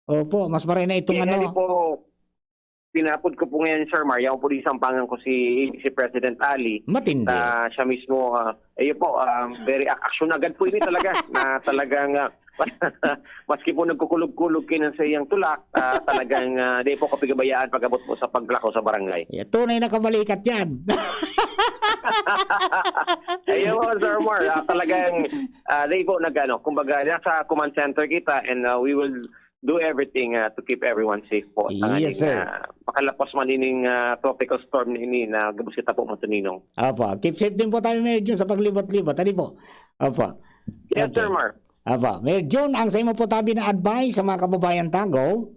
Opo, mas maray na itong Kaya ano. Di po, pinapod ko po ngayon, Sir Mar, yaon po di sampangan ko si, si President Ali. Matindi. Na siya mismo, ah, ayun po, ah, very ac-, action agad po ini talaga, na talagang, ah, maski po nagkukulog-kulog kayo ng sa iyang tulak, ah, talagang, ah, di po kapigabayaan pag-abot po sa paglako sa barangay. Yeah, tunay na kabalikat yan. Ayun po, Sir Mar, ah, talagang, ah, di po nag-ano, kumbaga, nasa command center kita and, ah, we will do everything, ah, to keep everyone safe po. Yes, sir. Tanganing, ah, makalapos man ining, ah, tropical storm na ini na gabos kita po matuninong. Opo. Keep safe din po tayo, Mayor Jun, sa paglibot-libot. Ano po? Opo. Yes, Okay. Sir Mar. Opo. Mayor Jun, ang sa imo po tabi na advice sa mga kababayan Tagum?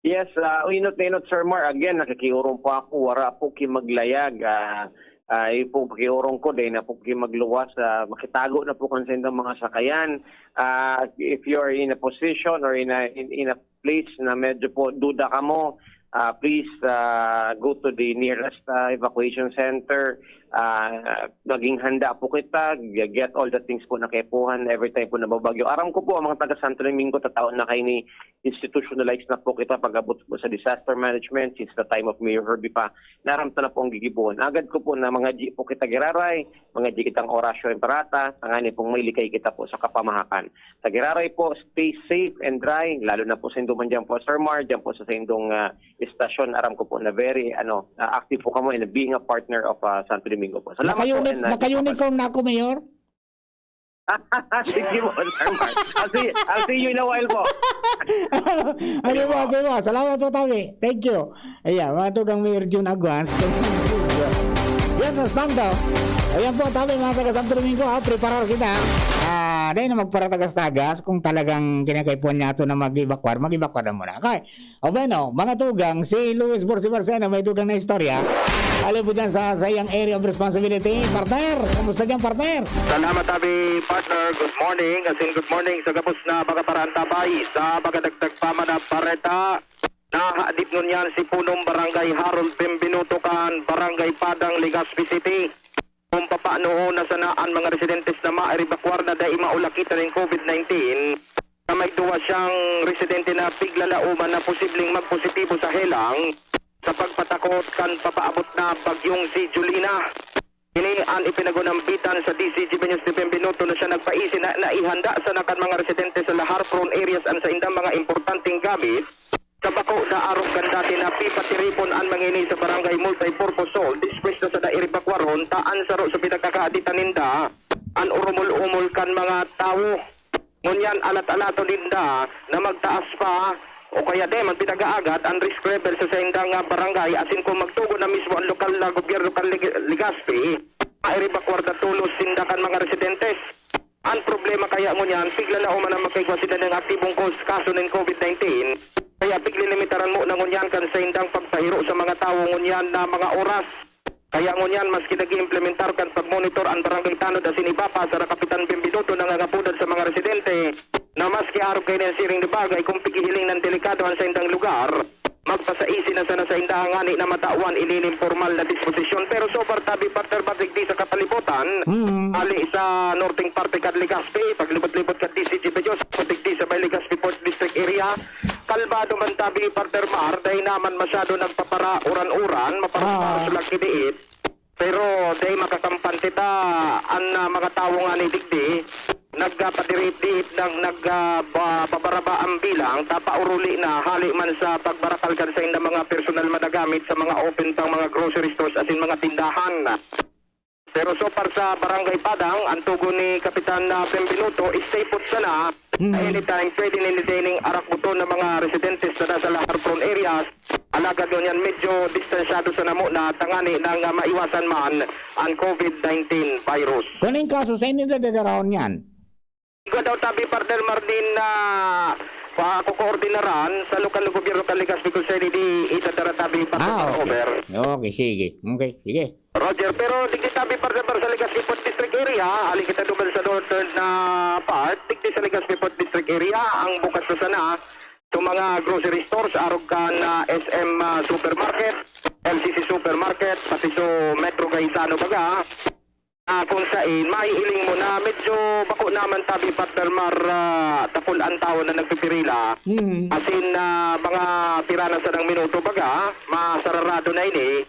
Yes, ah, inot na inot, Sir Mar. Again, nakikiurong po ako. Wara po ki maglayag. Ah, ah, yung po pakiurong ko, dahil na po ki magluwas. Ah, makitago na po kan sa indang mga sakayan. Ah, if you are in a position or in a, in, in a place na medyo po duda ka mo, ah, please, ah, go to the nearest, ah, evacuation center. Ah, maging handa po kita, get all the things po na kaipuhan every time po nababagyo. Aram ko po, ang mga taga Santo Domingo, tataon na kayo ni institutionalize na po kita pag-abot po sa disaster management since the time of Mayor Herbie pa. Naramta na po ang gigibohon. Agad ko po na mga di po kita giraray, mga di kitang orasyo ang parata, tangani pong may likay kita po sa kapamahakan. Sa giraray po, stay safe and dry, lalo na po sa Indoman dyan po, Sir Mar, dyan po sa, sa Indong, ah, estasyon. Aram ko po na very, ano, ah, active po kamo in being a partner of, ah, Santo Domingo po. Salamat po Naka-uni-, and, ah, naka-uniform na ako, Mayor? Sige po, Sir Mark. I'll see, I'll see you in a while po. Ano po, ano po? Salamat po, Tabi. Thank you. Ayan, mga tugang Mayor Jun Aguas. Yan, tas tanto. Ayan po, Tabi, mga taga Santo Domingo, ha, preparar kita. Ah, dahil na magparatagas-tagas, kung talagang kinakaipuhan niya ito na mag-evacuar, mag-evacuar na muna. Okay. O bueno, mga tugang, si Luis Borsi Barcena may dugang na istorya. Alin po dyan sa, sa iyang area of responsibility? Partner, kamusta dyan, partner? Salamat, Abi, partner. Good morning. As in, good morning sa gabos na mga parantabay. Sa mga dagdag pa man na bareta, nahadip ngunyan si Punong Barangay Harold Benvenuto kan Barangay Padang, Legazpi City. Kung papaanohon na sana an mga residentes na maerebakwar na dai maulakitan nin covid nineteen, na may duwa siyang residente na piglalaoman na posibleng magpositibo sa helang sa pagpatakot kan papaabot na bagyong si Jolina. Ini an ipinagunambitan sa D C G B News ni Benvenuto na siya nagpaisi na naihanda sana kan mga residente sa lahar-prone areas an saindang mga importanteng gamit. Sa bako na arog kan dati na pipatiripon an mga ini sa Barangay Multipurpose Hall, despues na sa naerebakwaron, ta an saro sa pinagkakaaditan ninda, an urumol-umol kan mga tawo. Ngunyan, alat-alaton ninda na magtaas pa o kaya di man pinag-aagat an risk level sa saindang, ah, barangay, asin kung magtugon na mismo ang lokal na gobyerno kan Leg-, Legazpi, maerebakwar na tolos sinda kan mga residentes. An problema kaya ngunyan, piglalaoman na makaigwa sinda nin aktibong kos-, kaso nin covid nineteen, kaya piglilimitaran mo na ngunyan kan saindang pagpahiro sa mga tawo ngunyan na mga oras. Kaya ngunyan, maski nag-iimplementar kan pagmonitor an Barangay Tanod asin iba pa, sa Kapitan Benvenuto nangangapodan sa mga residente na maski arog kaini an siring na bagay, kung pigihiling nan delikado an saindang lugar, magpasaisi na sana sainda ngani na matawan ini nin pormal na disposisyon. Pero so far, tabi, partner, batik di sa kapalibutan, Mm. ali sa norteng parte kan Legazpi, paglibot-libot kan D C G P Diyos, batik di sa may Legazpi Fourth District area, kalmado man tabi, partner Mar, dai naman masyado nagpapara uran-uran, maparang Ah. lang kiniit. Pero dai makakampante ta, an, ah, mga tawo ngani digdi, nagpapadiriit-diit nang nag, ah, ba-, babaraba ang bilang, ta pauruli na, hali man sa pagbarakal kan saindang mga personal managamit sa mga open pang mga grocery stores asin mga tindahan. Pero so far sa Barangay Padang, ang tugon ni Kapitan, ah, Benvenuto, stay put sana. Mm. Anytime, pwede nini dining arakbuton ng mga residentes na nasa lahar-prone areas. Alagad ngunyan, medyo distansyado sana muna tangani nang, ah, maiwasan man ang covid nineteen virus. Kung anong kaso, saan nila dadarahon yan? Igwa daw tabi, partner Martin, na pakokoordinaran sa lokal na gobyerno kan Legazpi kung saan di idadara tabi, partner Ah, okay. Over. Okay, sige. Okay, sige. Roger, pero digdi tabi, partner Mar, sa Legazpi Fourth District area, hali kita duman sa northern na part, digdi sa Legazpi Fourth District area, ang bukas na sana sa mga grocery stores, arog kan, ah, S M, ah, Supermarket, L C C Supermarket, pati sa Metro Gaisano baga. Ah, kung sain, maiiling mo na medyo bako naman tabi, partner Mar, ah, tapul an tawo na nagpipirila. Mm. As in, ah, mga pira na sanang minuto baga, masararado na ini.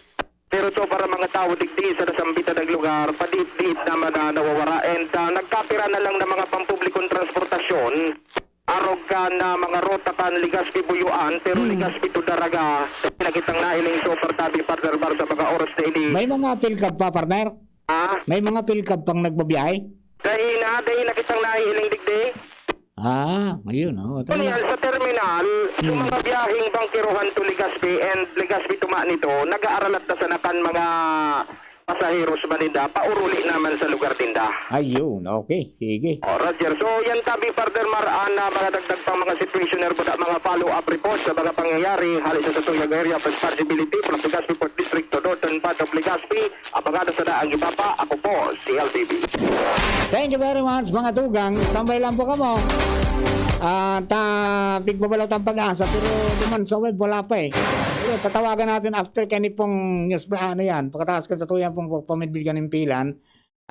Pero so para mga tawo digdi sa nasambitan ng lugar, padiit-diit naman na nawawara. And, ah, nagkapira na lang ng mga pampublikong transportasyon, arog kan, ah, mga ruta kan Legazpi Buyoan, pero Hmm. Legazpi to Daraga. Nakitang nailing super tabi, partner Mar, sa mga oras na ini. May mga PhilGov pa, partner? Ha? May mga PhilGov pang nagbabiyahe? Dahil na, dahil nakitang nailing digdi. Ah, ayun, oh. Ano yan, sa terminal, yung Hmm. mga biyaheng Bangkirohan to Legazpi and Legazpi to Manito, nag-aaralat na sana kan mga pasaheros ba ninda, pauruli naman sa lugar ninda. Ayun, okay, sige. Oh, Roger. So, yan tabi, partner Mar, an, ah, mga dagdag pang mga situationer, buta mga follow-up report sa mga pangyayari hali sa satuyang area of responsibility from Legazpi Port District to Northern part of Legazpi. Abangan na sana ang iba pa. Ako po, si L B B. Thank you very much, mga tugang. Standby lang po kamo. At, ah, pigbabalaw tang pag-asa, pero duman sa web, wala pa eh. Pero tatawagan natin after kani pong news, ano yan, pagkatapos kan satuyang pong pamidbid kan impilan,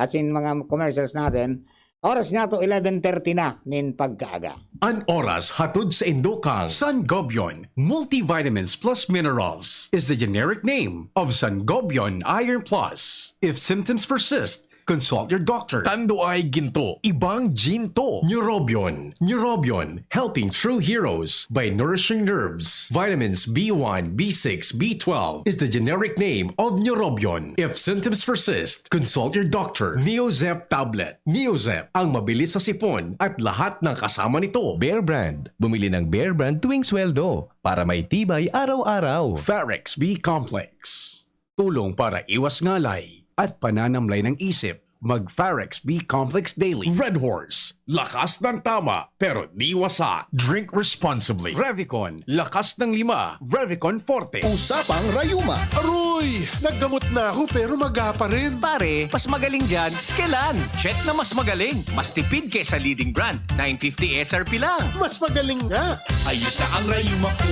as in mga commercials natin, oras niya to, eleven thirty na nin pagkaaga. An oras hatod sa indukan, Sangobion Multivitamins Plus Minerals is the generic name of Sangobion Iron Plus. If symptoms persist, consult your doctor. Tando ay ginto, ibang ginto. Neurobion. Neurobion, helping true heroes by nourishing nerves. Vitamins B one, B six, B twelve is the generic name of Neurobion. If symptoms persist, consult your doctor. Neozep tablet. Neozep, ang mabilis sa sipon at lahat ng kasama nito. Bear Brand. Bumili ng Bear Brand tuwing sweldo para may tibay araw-araw. Farex B Complex. Tulong para iwas ngalay at pananamlay ng isip. Mag Farex B Complex Daily. Red Horse, lakas ng tama, pero di wasa. Drink responsibly. Revicon, lakas ng lima. Revicon Forte. Usapang rayuma. Aroy! Naggamot na ako pero maga pa rin. Pare, mas magaling dyan, Skelan. Check na mas magaling. Mas tipid kaysa leading brand. Nine fifty S R P lang. Mas magaling nga. Ayos na ang rayuma ko.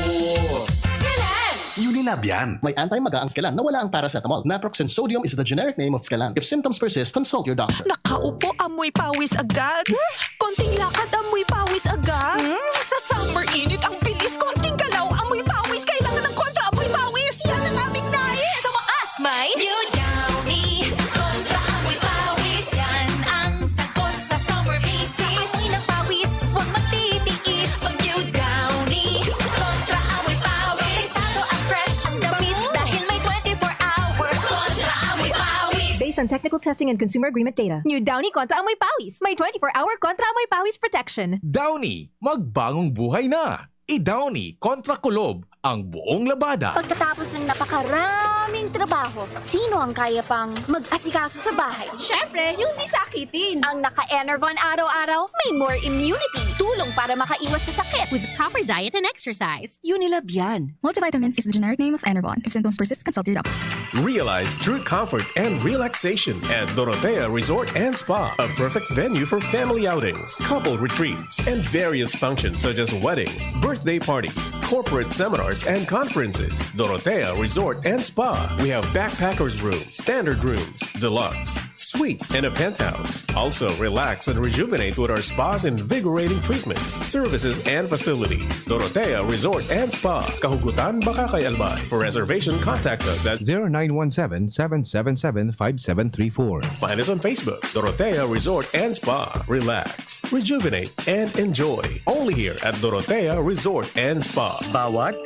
Skelan! Unilab yan. May anti-maga ang Skelan na wala ang paracetamol. Naproxen sodium is the generic name of Skelan. If symptoms persist, consult your doctor. Nakaupo, amoy pawis agad. Konting lakad, amoy pawis agad. Hmm? Sa summer init, ang bilis. Konting galaw, amoy pawis. Kailangan ng kontra amoy pawis. Yan ang aming nais. Sa wakas, may New Downy Kontra Amoy Pawis. Yan ang sagot sa summer bisis. Amoy ng pawis, huwag magtitiis. Pag New Downy Kontra Amoy Pawis, delikado at fresh ang damit dahil may twenty-four hour Kontra Amoy Pawis. Based on technical testing and consumer agreement data. New Downy Kontra Amoy Pawis. May twenty-four hour Kontra Amoy Pawis protection. Downy, magbangong buhay na! I-Downy kontra kulob ang buong labada. Pagkatapos ng napakaraming trabaho, sino ang kaya pang mag-asikaso sa bahay? Siyempre, yung di sakitin. Ang naka-Enervon araw-araw, may more immunity. Tulong para makaiwas sa sakit. With proper diet and exercise. Unilab yan. Multivitamins is the generic name of Enervon. If symptoms persist, consult your doctor. Realize true comfort and relaxation at Dorotea Resort and Spa, a perfect venue for family outings, couple retreats, and various functions such as weddings, birthday parties, corporate seminars, and conferences. Dorotea Resort and Spa. We have backpackers room, standard rooms, deluxe, suite, and a penthouse. Also, relax and rejuvenate with our spa's invigorating treatments, services, and facilities. Dorotea Resort and Spa, Kahugutan, Bacacay, Albay. For reservation, contact us at zero nine one seven, seven seven seven, five seven three four. Find us on Facebook, Dorotea Resort and Spa. Relax, rejuvenate, and enjoy. Only here at Dorotea Resort and Spa. Bawat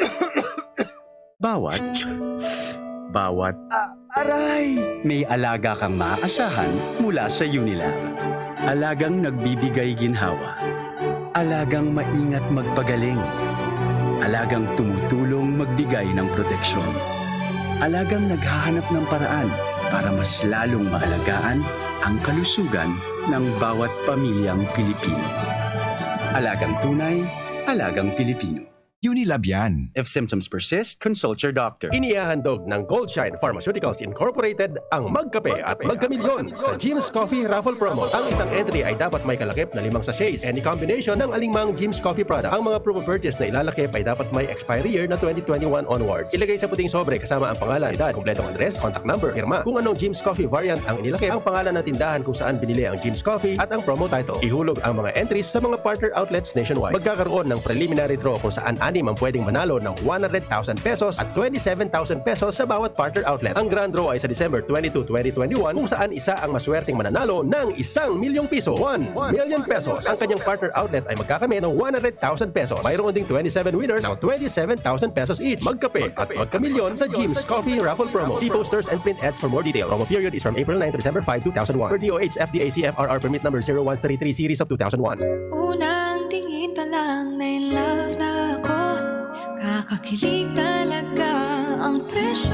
Bawat, bawat, ah, aray! May alaga kang maaasahan mula sa Unilab. Alagang nagbibigay ginhawa. Alagang maingat magpagaling. Alagang tumutulong magbigay ng proteksyon. Alagang naghahanap ng paraan para mas lalong maalagaan ang kalusugan ng bawat pamilyang Pilipino. Alagang tunay, alagang Pilipino. Unilab yan. If symptoms persist, consult your doctor. Inihahandog ng Goldshine Pharmaceuticals Incorporated ang Magkape at Magkamilyon sa Jim's Coffee Raffle Promo. Ang isang entry ay dapat may kalakip na limang sachets. Any combination ng alinmang Jim's Coffee product. Ang mga promo purchase na ilalakip ay dapat may expiry year na twenty twenty-one onwards. Ilagay sa puting sobre kasama ang pangalan, edad, kompletong address, contact number, pirma. Kung anong Jim's Coffee variant ang inilakip, ang pangalan ng tindahan kung saan binili ang Jim's Coffee at ang promo title. Ihulog ang mga entries sa mga partner outlets nationwide. Magkakaroon ng preliminary draw kung saan anim ang pwedeng manalo ng one hundred thousand pesos at twenty-seven thousand pesos sa bawat partner outlet. Ang grand draw ay sa December twenty-two, twenty twenty-one, kung saan isa ang maswerteng mananalo ng isang milyong piso. One million pesos. Ang kanyang partner outlet ay magkakamit ng one hundred thousand pesos. Mayroon ding twenty-seven winners ng twenty-seven thousand pesos each. Magkape at magkamilyon sa Jim's Coffee Raffle Promo. See posters and print ads for more details. Promo period is from April nine to December five, two thousand one. Per D O H F D A C F R R permit number zero one three three series of two thousand one. Unang tingin pa lang na in love na ako. Kakakilig talaga ang presyo.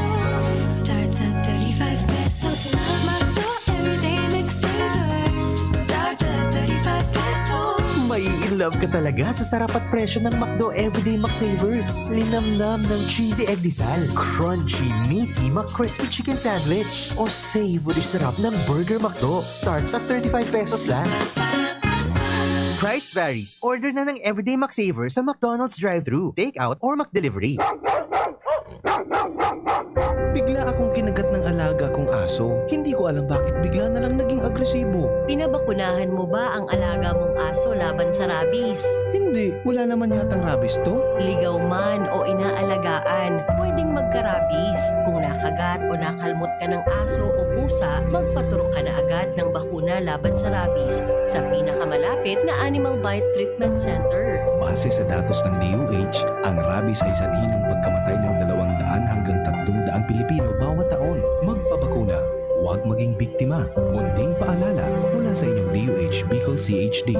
Starts at thirty-five pesos lang. McDo Everyday Mix Savers. Starts at thirty-five pesos. May in love ka talaga sa sarap at presyo ng McDo Everyday McSavers. Linamnam ng cheesy egg disal, crunchy, meaty, McCrispy chicken sandwich. O savory sarap ng Burger McDo. Starts at thirty-five pesos lang. Price varies. Order na ng Everyday McSaver sa McDonald's drive-thru, take-out, or McDelivery. Bigla akong kinagat ng alaga kong aso. Hindi ko alam bakit bigla na lang naging agresibo. Pinabakunahan mo ba ang alaga mong aso laban sa rabies? Hindi. Wala naman yatang rabies to. Ligaw man o inaalagaan, pwedeng magka-rabies. Kung nakagat o nakalmot ka ng aso o pusa, magpaturok ka na agad ng bakuna laban sa rabies sa pinakamalapit na Animal Bite Treatment Center. Base sa datos ng D O H, ang rabies ay sanhi ng pagkamatay ng dalawang daan hanggang tatlong daang Pilipino bawat taon. Magpabakuna, huwag maging biktima. Munting paalala mula sa inyong D O H Bicol C H D.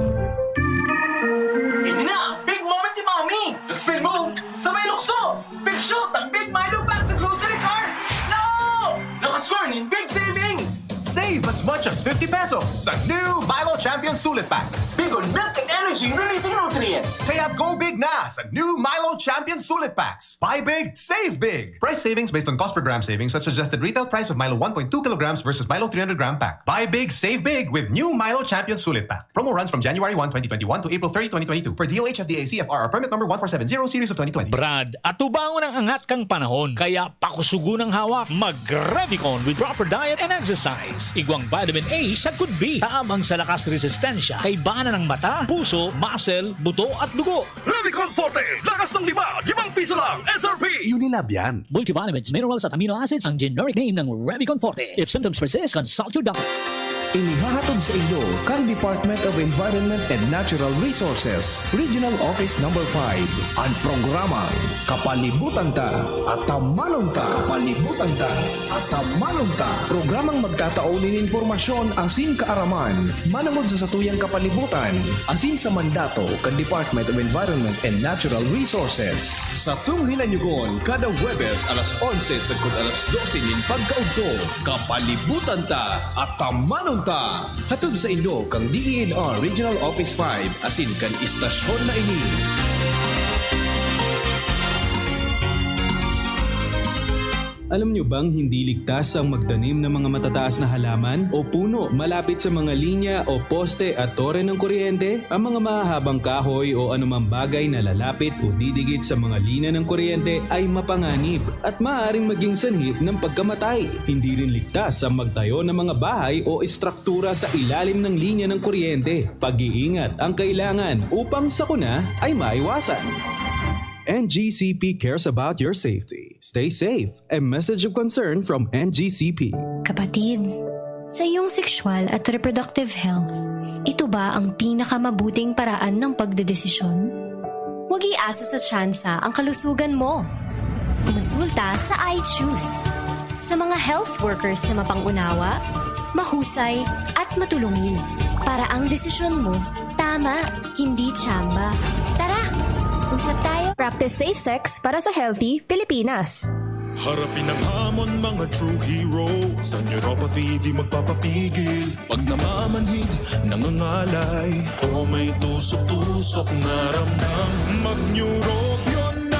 Ini na ang big moment ni Mommy! Nag-spin move sa may lukso! Big shoot ang Big Milo Pack sa grocery cart! No! Nakascore nin big savings! Save as much as fifty pesos sa new Milo Champion Sulit Pack. Big on milk and energy releasing nutrients. Kaya go big na sa new Milo Champion Sulit Packs. Buy big, save big. Price savings based on cost per gram savings at suggested retail price of Milo one point two kilograms versus Milo three hundred gram pack. Buy big, save big with new Milo Champion Sulit Pack. Promo runs from January one, twenty twenty-one to April thirty, twenty twenty-two, per D O H F D A C F R R permit number one four seven zero series of twenty twenty. Brad, atubangon ang angat kan panahon, kaya pakusugon ang hawak. Mag-Revicon with proper diet and exercise. Igwang vitamin A sagkod B, tabang sa lakas resistensya, kaibanan ng mata, puso, muscle, buto at dugo. Revicon Forte, lakas ng lima, limang piso lang, S R P. Unilab yan. Multivitamins, minerals at amino acids ang generic name ng Revicon Forte. If symptoms persist, consult your doctor. Inihahatod sa inyo kan Department of Environment and Natural Resources, Regional Office Number five, an programang Kapalibutan Ta, Atamanon Ta, Kapalibutan Ta, Atamanon Ta. Programang magtatao nin impormasyon asin kaaraman manongod sa satuyang kapalibutan asin sa mandato kan Department of Environment and Natural Resources. Satong hinanyugon kada Huwebes alas onse sagkod alas dose nin pagkaudto. Kapalibutan Ta, Atamanon Ta. Hatod sa inyo kan D E N R Regional Office five asin kan istasyon na ini. Alam nyo bang hindi ligtas ang magtanim ng mga matataas na halaman o puno malapit sa mga linya o poste at tore ng kuryente? Ang mga mahahabang kahoy o anumang bagay na lalapit o didikit sa mga linya ng kuryente ay mapanganib at maaaring maging sanhi ng pagkamatay. Hindi rin ligtas ang magtayo ng mga bahay o estruktura sa ilalim ng linya ng kuryente. Pag-iingat ang kailangan upang sakuna ay maiwasan. N G C P cares about your safety. Stay safe. A message of concern from N G C P. Kapatid, sa iyong sexual at reproductive health, ito ba ang pinakamabuting paraan ng pagdedesisyon? Huwag iasa sa tsansa ang kalusugan mo. Kumonsulta sa I Choose. Sa mga health workers na mapang-unawa, mahusay, at matulungin, para ang desisyon mo tama, hindi tsamba. Tara, usap tayo. Practice safe sex para sa healthy Pilipinas. Harapin ang hamon, mga true hero. Sa neuropathy, di magpapapigil. Pag namamanhid, nangangalay, o may tusok-tusok na ramdam, mag-neurobion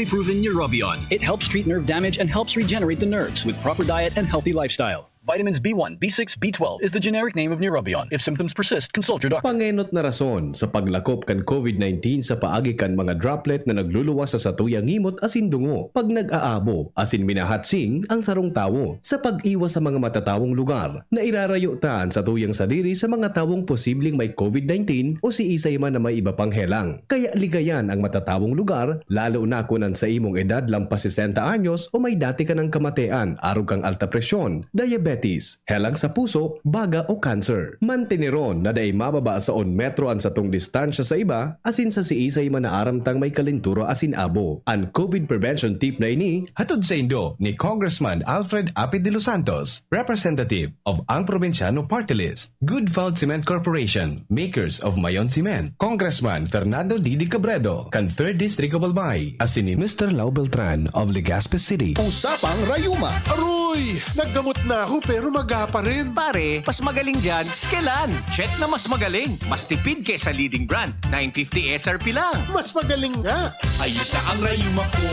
Proven Neurobion. It helps treat nerve damage and helps regenerate the nerves with proper diet and healthy lifestyle. Vitamins B one, B six, B twelve is the generic name of Neurobion. If symptoms persist, consult your doctor. Pangenot na rason sa paglakop kan COVID nineteen sa paagi kan mga droplet na nagluluwas sa satuyang ngimot asin dungo pag nag-aabo asin minahatsing ang sarong tawo. Sa pag-iwas sa mga matatawong lugar, nairarayo ta an satuyang sadiri sa mga tawong posibleng may COVID nineteen o siisay man na may iba pang helang. Kaya ligayan ang matatawong lugar, lalo na kun an saimong edad lampas sesenta anyos o may dati ka nang kamatean arog kan alta presyon, diabetes, helang sa puso, baga o cancer. Manteneron na dai mababa sa un metro an satong distansya sa iba asin sa siisay man na aram tang may kalentura asin abo. An COVID prevention tip na ini hatod saindo ni Congressman Alfred Apid de los Santos, Representative of Ang Probinsyano Party List. Good Found Cement Corporation, makers of Mayon Cement. Congressman Fernando Didi Cabredo, kan Third District of Albay, asin ni Mister Lau Beltran of Legazpi City. Usapang Rayuma. Aroy! Naggamot na ako pero maga pa rin. Pare, mas magaling dyan, Skelan. Check na mas magaling. Mas tipid kesa leading brand. Nine fifty S R P lang. Mas magaling nga. Ayos na ang rayuma ko.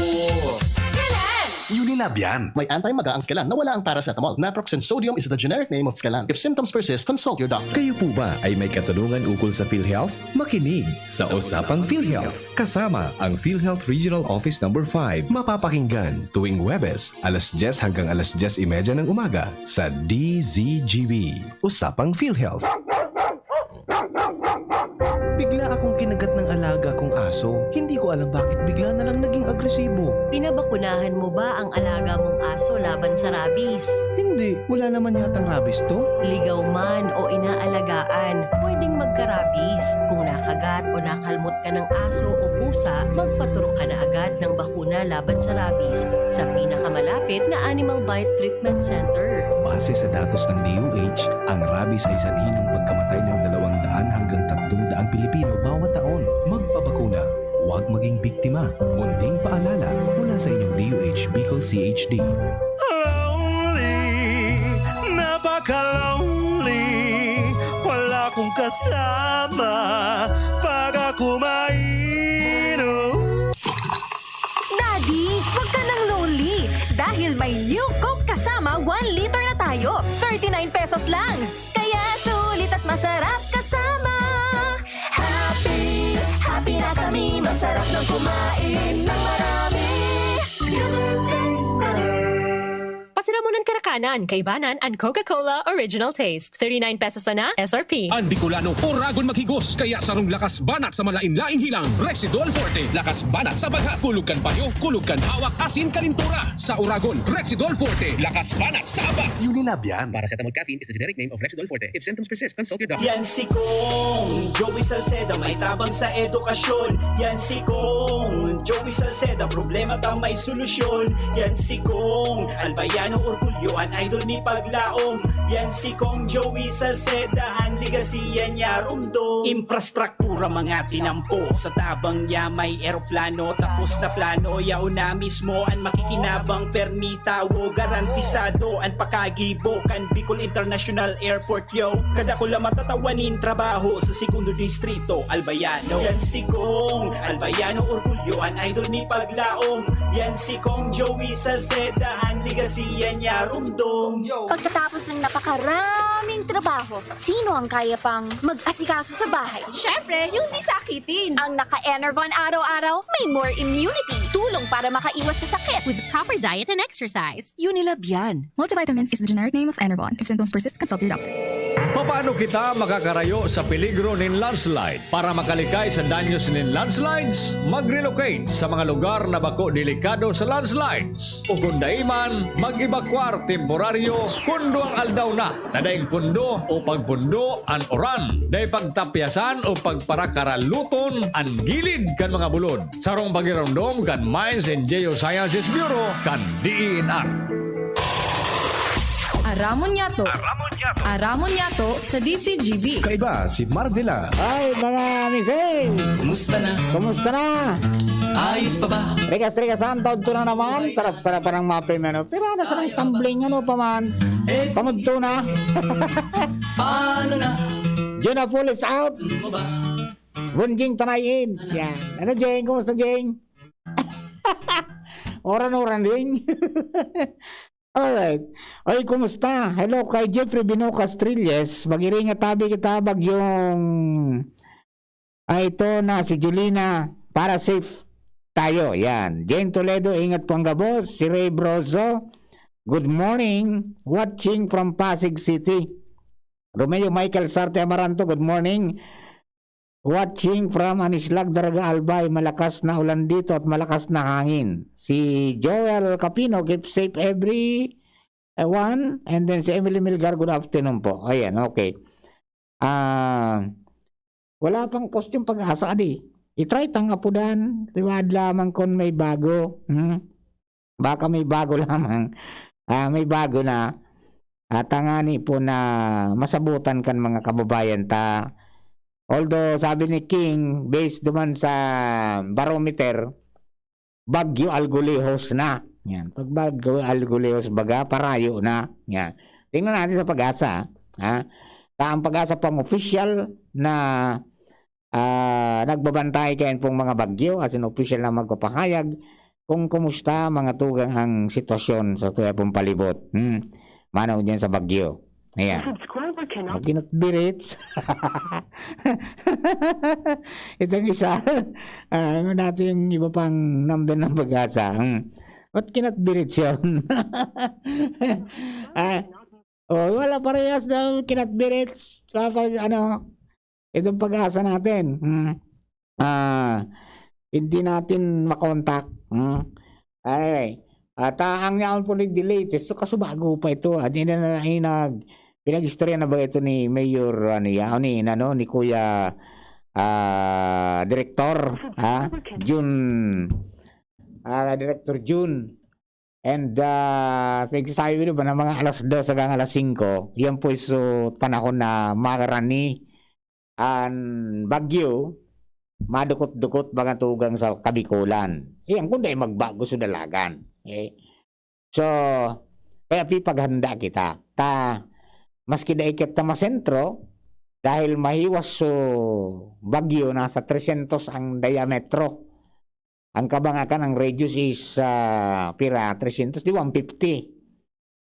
Skelan! Unilab yan. May anti-maga ang Skelan na wala ang paracetamol. Naproxen sodium is the generic name of Skelan. If symptoms persist, consult your doctor. Kayo po ba ay may katanungan ukol sa PhilHealth? Makinig sa Usapang PhilHealth. Kasama ang PhilHealth Regional Office Number five. Mapapakinggan tuwing Huwebes, alas dyes hanggang alas dyes y media ng umaga sa D Z G B. Usapang PhilHealth. Bigla akong kinagat ng alaga kong aso. Hindi ko alam bakit bigla na lang naging agresibo. Pinabakunahan mo ba ang alaga mong aso laban sa rabies? Hindi, wala naman yatang rabies to. Ligaw man o inaalagaan, pwedeng magka-rabies. Kung nakagat o nakalmot ka ng aso o pusa, magpaturok ka na agad ng bakuna laban sa rabies sa pinakamalapit na Animal Bite Treatment Center. Base sa datos ng D O H, ang rabies ay sanhi ng pagkamatay ng dalawang daan hanggang tatlong daang Pilipino bawat taon. Magpabakuna, huwag maging biktima. Munting paalala mula sa inyong D O H Bicol C H D. Lonely, napaka-lonely. Wala akong kasama pag ako mainom. Daddy, wag ka nang lonely dahil may New Coke Kasama one liter na tayo. Thirty-nine pesos lang. Kaya sulit at masarap kasama. Happy, happy na kami. Masarap ng kumain ng marami. Together tastes better. Pasiramonan, Karakanan, kaibanan an Coca-Cola Original Taste. Thirty-nine pesos sana, S R P. An Bicolano, oragon maghigos, kaya sarong lakas banat sa malain-laing hilang, Rexidol Forte. Lakas banat sa bagha, kulog kan payo, kulog kan hawak, asin kalintura. Sa oragon, Rexidol Forte. Lakas banat sa aba. Unilab yan. Paracetamol caffeine is the generic name of Rexidol Forte. If symptoms persist, consult your doctor. Yan si Kong Joey Salceda, may tabang sa edukasyon. Yan si Kong Joey Salceda, problema ta may solusyon. Yan si Kong Albayano Orgulyo, an idol ni Paglaom. Yan si Kong Joey Salceda, an ligasiya niya rumdom. Infrastruktura mga tinampo, sa tabang niya may eroplano. Tapos na plano, yaon na mismo an makikinabang, permi tawo, garantisado an pakagibo kan Bicol International Airport, yo. Kadakula matatawanin trabaho sa segundo distrito, Albayano. Yan si Kong Albayano Orgulyo, an idol ni Paglaom. Yan si Kong Joey Salceda, an ligasiya niya rumdom. Pagkatapos ng napakaraming trabaho, sino ang kaya pang mag-asikaso sa bahay? Siyempre, yung di sakitin. Ang naka-Enervon araw-araw, may more immunity. Tulong para makaiwas sa sakit. With proper diet and exercise. Unilab yan. Multivitamins is the generic name of Enervon. If symptoms persist, consult your doctor. Papaano kita makakarayo sa peligro nin landslide? Para makalikay sa danyos nin landslides, mag-relocate sa mga lugar na bako delikado sa landslides. O kung dai man, mag-ebakwar temporaryo kun duwang aldaw na na daing pundo o pagpundo an uran. Dai pagtapyasan o pagparakaraluton an gilid kan mga bulod. Sarong pagiromdom kan Mines and Geosciences Bureau kan D E N R. Aramon Yato. Aramon Yato. Aramon Yato sa D Z G B. Kaiba si Mardila. Ay, mga misis! Kumusta na? Kumusta na? Ayos pa ba? Trigas, trigas, ang taon to na naman. Sarap-sarap pa ng mga premyo, no? Pero ano, sarang tumbling, ano pa man? Eh, pangudto na. Paano na? Jonah Full is out. Ano ba? Gunjing Tanay in. Yan. Ano, Jeng? Kumusta, Jeng? Oran-oran din. Alright. Oy, kumusta? Hello kay Jeffrey Bino Castrilles. Mag-iringat tabi kita, bagyong ay, ito na si Julina, para safe tayo. Yan. Jane Toledo, ingat po ang gabos. Si Ray Broso, good morning. Watching from Pasig City. Romeo Michael Sarte Amaranto, good morning. Watching from Anislag, Daraga Albay. Malakas na ulan dito at malakas na hangin. Si Joel Capino, keep safe every one. And then si Emily Milgar, good afternoon po. Ayan, okay. Ah, wala pang post yung Pag-asa, adi. I-try tang apudan, liwad lamang kon may bago. Hmm? Baka may bago lamang. Ah, may bago na. At tangani po na masabutan kan mga kababayan ta. Although, sabi ni King, based duman sa barometer, bagyo algo lihos na. Yan. Pag bagyo algo lihos, baga, parayo na. Yan. Tingnan natin sa Pag-asa, ha? Ta ang Pag-asa pang official na, ah, nagbabantay kayan pong mga bagyo, as in official na magpapahayag kung kumusta mga tugang ang sitwasyon sa tuya pong palibot. Hmm. Manaw dyan sa bagyo. Ayan. Subscriber cannot Kinatbirits. Itong isa, ah, ano natin yung iba pang number ng Pag-asa? Hmm. Ba't kinatbirits yun? Ah, oh, wala, parehas na kinatbirits. Sa pag, ano, itong Pag-asa natin. Hmm. Ah, hindi natin makontak. Hmm. Ay, at, ah, ang yaon po ni the latest, so, kaso bago pa ito. Ah, di na, na, inag-, pinag-istorya na ba ito ni Mayor, ano, yaon ni, ano, ni Kuya, ah, Direktor, ha? Jun, ah, Director Jun. And, ah, pinagsasabi mo ba na mga alas dos hanggang alas singko, yan po is, so, panahon na makarani an bagyo, madukot-dukot mga tugang sa Kabikolan. Yan, kung dai magbago sa dalagan. Okay? So, kaya pipaghanda kita. Ta, maski dai kita masentro, dahil mahiwas so bagyo, nasa tresyentos ang diametro. Ang kabangakan, ang radius is, ah, pira, tresyentos, di one fifty.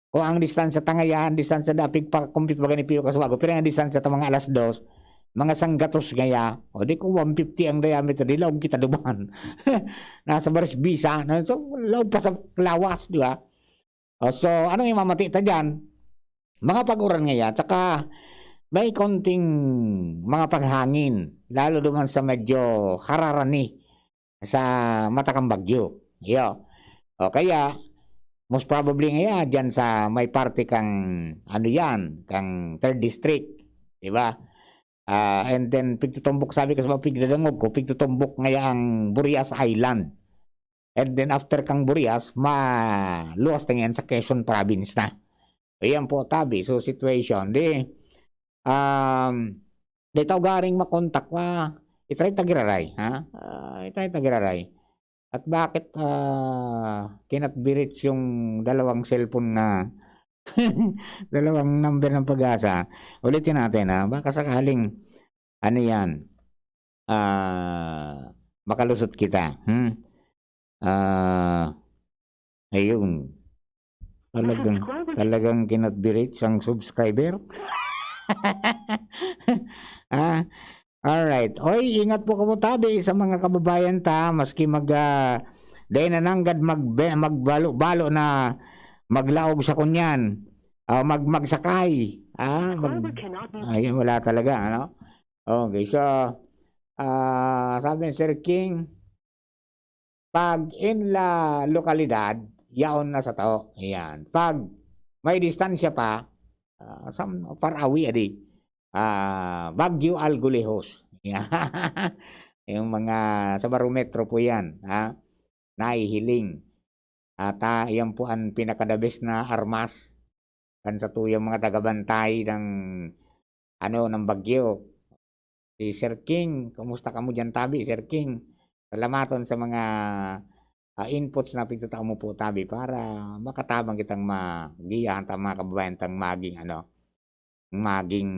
Kung ang distansya ta ngaya, ang distansya da, pigpa-compute baga ni Pio Kasuago, pero ang distansya ta mga alas dos, mga sanggatos ngaya, o di kung one fifty ang diameter, di laog kita duman. Nasa Barisbisa, na, so, laog pa sa lawas, di ba? O, so, anong imamati ta dyan? Mga pag-uran ngaya, tsaka may konting mga paghangin, lalo duman sa medyo hararani sa mata kan bagyo. Iyo. O kaya, most probably ngaya, dyan sa may parte kang, ano yan, kang third district. Di ba? Ah, and then, pigtutumbok, sabi ko sa mga pigdadangog ko, pigtutumbok ngaya ang Burias Island. And then, after kang Burias, maluwas na yan sa Quezon Province na. Ayan po, tabi. So, situation. Di, um, di tao garing makontak pa. I-try ta giraray, ha? Ah, i-try ta giraray. At bakit, ah, kinatbirits yung dalawang cellphone na, dalawang number ng Pag-asa? Ulitin natin, ha? Baka sakaling, ano yan, ah, makalusot kita. Hmm? Ah, ayun. Talagang, Subscriber. Talagang kinatbirits ang subscriber. Ah, alright. Oy, ingat po kamo tabi sa mga kababayan ta, maski mag, ah, dai na nanggad magbe-, magbalo-balo na maglaog sa kunyan. Ah, mag-, magsakay. Ah, mag-, Subscriber cannot be ayun, wala talaga, ano? Okay, so, ah, sabi ni Sir King, pag in la lokalidad, yaon na sato. Ayan. Pag may distansya pa, ah, some far away, adi, ah, Baguio algo lejos. Yung mga sa barometro po yan, ha? Nahihiling. At, ah, yan po ang pinaka-the best na armas kan satuyang mga tagabantay ng, ano, ng bagyo. Si Sir King, kumusta kamo diyan, tabi, Sir King? Salamaton sa mga, ah, inputs na pigtatao mo po, tabi, para makatabang kitang magiyahan ta mga kababayan tang maging, ano, maging,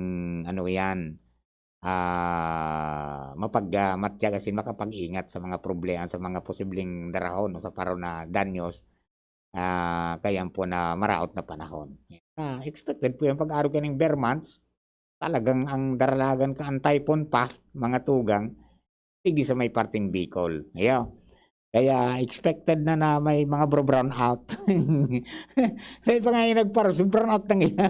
ano yan, ah, mapag-, ah, matyag asin makapag-ingat sa mga problema, sa mga posibleng darahon o sa paro na danyos, ah, kaiyan po na maraot na panahon. Ah, expected po yan pag-arog ka ning ber months, talagang ang daralagan ka ang typhoon path, mga tugang, digdi sa may parteng Bicol. Iyo. Kaya expected na, na may mga bro-, brown out. May pa nga yung nagparos-, brown out na nga.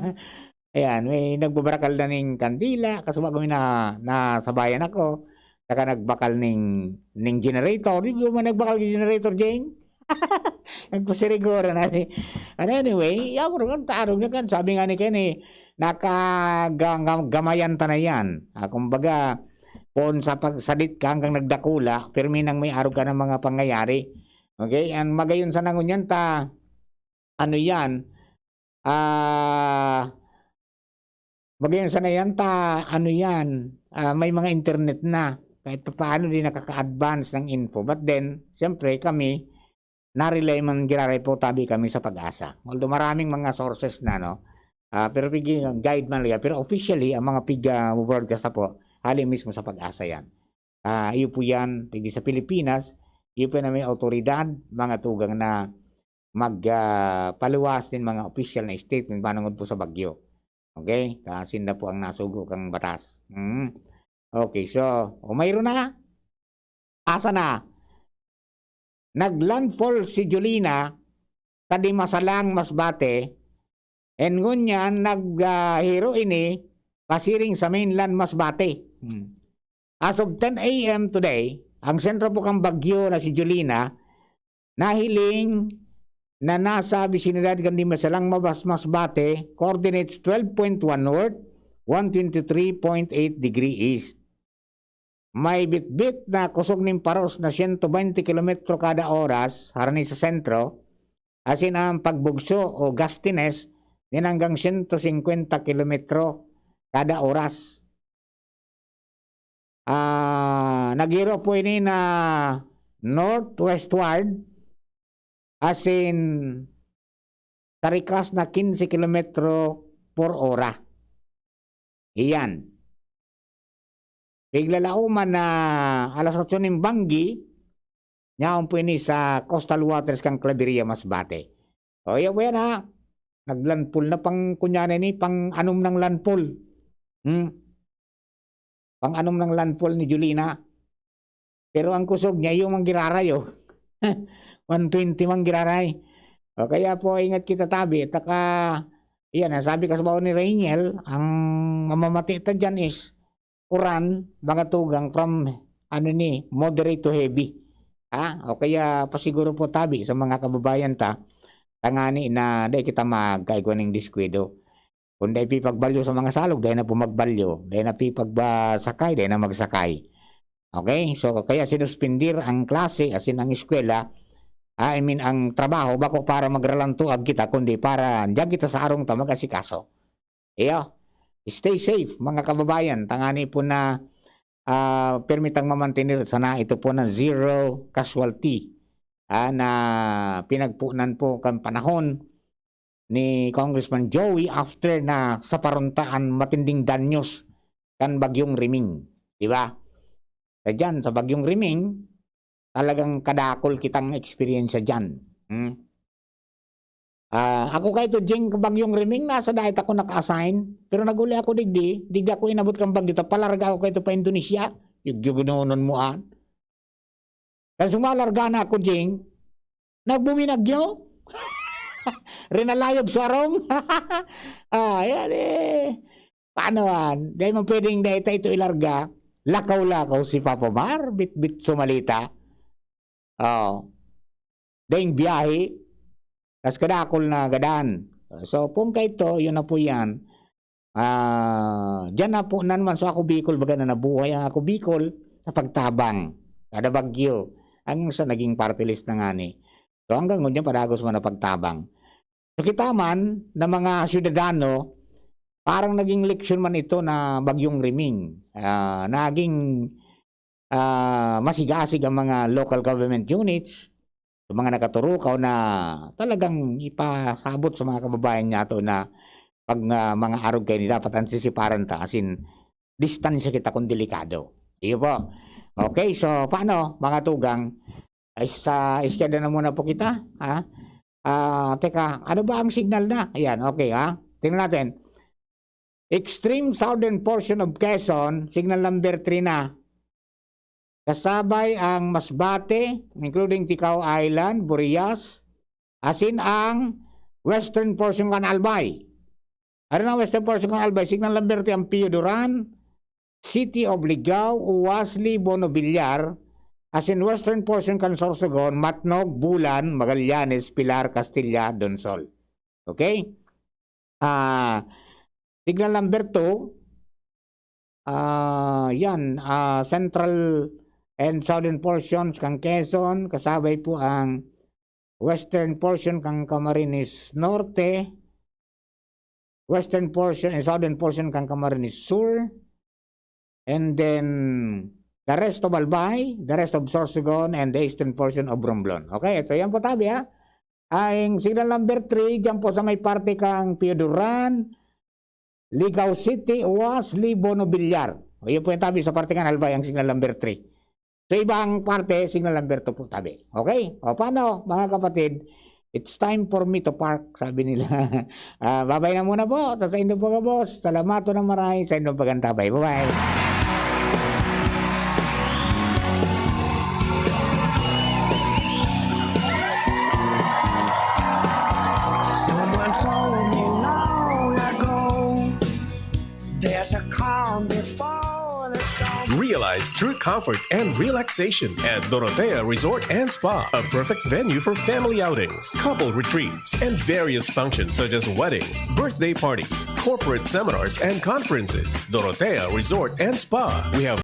Ayan, may nagbabarakal na ning kandila, kaso bago may na-, nasabayan ako. Saka nagbakal ning, ning generator. Di ba may nagbakal ning generator, Jeng? Nagpasiriguro na ni. And anyway, yaon ron, taarog na kan. Sabi nga ni Ken, eh, naka-, ga-, ga-, gamayan ta na yan. Ah, kumbaga, poon sa pagsadit ka hanggang nagdakula, pirmi nang may arog ka ng mga pangyayari. Okay? Ang magayon sa nangunyan ta, ano yan, ah, magayon sana yan ta, ano yan, ah, may mga internet na. Kahit pa paano di nakaka-advance ng info. But then, siyempre kami, na-rely man giraray po tabi kami sa PAGASA. Although maraming mga sources na, no? Ah, pero pigi-, guide man liya. Pero officially, ang mga pig-, ah, broadcast na po, hali mismo sa PAGASA yan. Ah, iyo po yan, digdi sa Pilipinas, iyo po na may awtoridad, mga tugang na mag, ah, paluwas nin mga opisyal na statement manungod po sa bagyo. Okay? Kasinda po ang nasugo kang batas. Mm. Okay, so, o mayroon na? Asa na? Naglandfall si Jolina sa Dimasalang, Masbate, and ngunyan nag, ah, hiro ini pasiring sa mainland, Masbate. Hmm. As of ten A M today, ang sentro po kan bagyo na si Jolina nahiling na nasa bisinidad kan Dimasalang, Mabas-, Masbate, coordinates twelve point one north, one twenty-three point eight degree east. May bitbit na kusog nin paros na siyento baynte kilometro kada oras harani sa sentro, asin an pagbugso o gustiness nin hanggang siyento singkwenta kilometro kada oras. Ah, naghiro po ini na northwestward, asin tarikas na quince kilometro por ora. Iyan. Piglalauman na alas otso nin banggi, yaon po ini sa coastal waters kan Claveria, Masbate. O, iyo po yan, ha. Naglandfall na pang, kunyari ni, pang-anom nang landfall. Hmm. Pang-anom nang landfall ni Jolina. Pero ang kusog niya, iyo man giraray, oh. One twenty man giraray. O, kaya po, ingat kita tabi. Taka, iyan, ang sabi ka sa baon ni Rainiel, ang mamamati ta dyan is uran, mga tugang from, ano ni, moderate to heavy. Ha? O kaya pasiguro po tabi sa mga kababayan ta, tangani na dai kita magkaigwa ning diskuido. Kung dai pipagbalyo sa mga salog, dai na po magbalyo. Dai na pipagba-, sakay, dai na magsakay. Okay? So, kaya sinuspindir ang klase, asin ang eskwela, ah, I mean, ang trabaho, bako para magralantuag kita, kundi para diyan kita sa arong ta mag-asikaso. Iyo, stay safe, mga kababayan. Tangani po na, ah, pirmi tang mamantener sana ito po na zero casualty, ah, na pinagpunan po kan panahon ni Congressman Joey after na saparon ta an matinding danyos kan Bagyong Riming, di ba? Sa diyan, sa Bagyong Riming, talagang kadakol kitang eksperyensya diyan. Hmm? Ah, ako kaito, Jing, Bagyong Riming, nasa dait ako naka-assign, pero nag-uli ako digdi, digdi ako inabot kan bagyo, ta palarga ako kaito pa Indonesia. Yugyugunonon mo, an. Kan sumalarga na ako, Jing, nagbuminagyo. Rinalayog sa arong. Ah, yan eh. Paano yan? Dai man pwedeng dai ta ito ilarga. Lakaw-lakaw si Papa Mar, bitbit sumalita. Oh. Daing biyahe. Tas kadakol na gadan. So, kung kaito, yun na po yan. Ah, diyan na po na naman. So, ako Bicol, baga na nabuhay ang ako Bicol sa pagtabang. Kada bagyo. Ang sa naging party list na nga ni. So, hanggang ngunyan, padagos man na pagtabang. So, kita man na mga syudadano, parang naging leksyon man ito na Bagyong Riming. Ah, naging, ah, masigasig ang mga local government units, yung mga nakaturukaw na talagang ipasabot sa mga kababayan niya to na pag, ah, mga arog kayo ni dapat antisiparan ta, as in, distansya kita kung delikado. Iyo po. Okay, so paano, mga tugang? Ay, sa iskyada na muna po kita, ha? Ah, teka, ano ba ang signal na? Ayan, okay, ha? Tingnan natin. Extreme southern portion of Quezon, signal number three na. Kasabay ang Masbate, including Ticao Island, Burias, asin ang western portion kan Albay. Ano na ang western portion kan Albay? Signal number three ang Pio Duran, City of Ligao, Uwasli, Bono Villar, asin western portion kan Sorsogon, Matnog, Bulan, Magallanes, Pilar, Castilla, Donsol. Okay? Ah, signal number two, ah, yan, ah, central and southern portions kan Quezon, kasabay po ang western portion kan Camarines Norte, western portion and southern portion kan Camarines Sur, and then the rest of Albay, the rest of Sorsogon, and the eastern portion of Romblon. Okay, so yan po tabi, ha. Ang signal number three, dyan po sa may parte kang Pio Duran, Ligao City, Uwasli, Bono Villar. O, yun po yung tabi sa parte kan Albay, ang signal number three. Sa ibang parte, signal number two po tabi. Okay? O, paano, mga kapatid? It's time for me to park, sabi nila. Ah, babay na muna po. Sa, sa inyong pagabos, salamat po ng maray sa inyong pagantabay. Bye-bye. Someone told me long ago, there's a calm before the storm. Realize true comfort and relaxation at Dorotea Resort and Spa, a perfect venue for family outings, couple retreats, and various functions such as weddings, birthday parties, corporate seminars, and conferences. Dorotea Resort and Spa. We have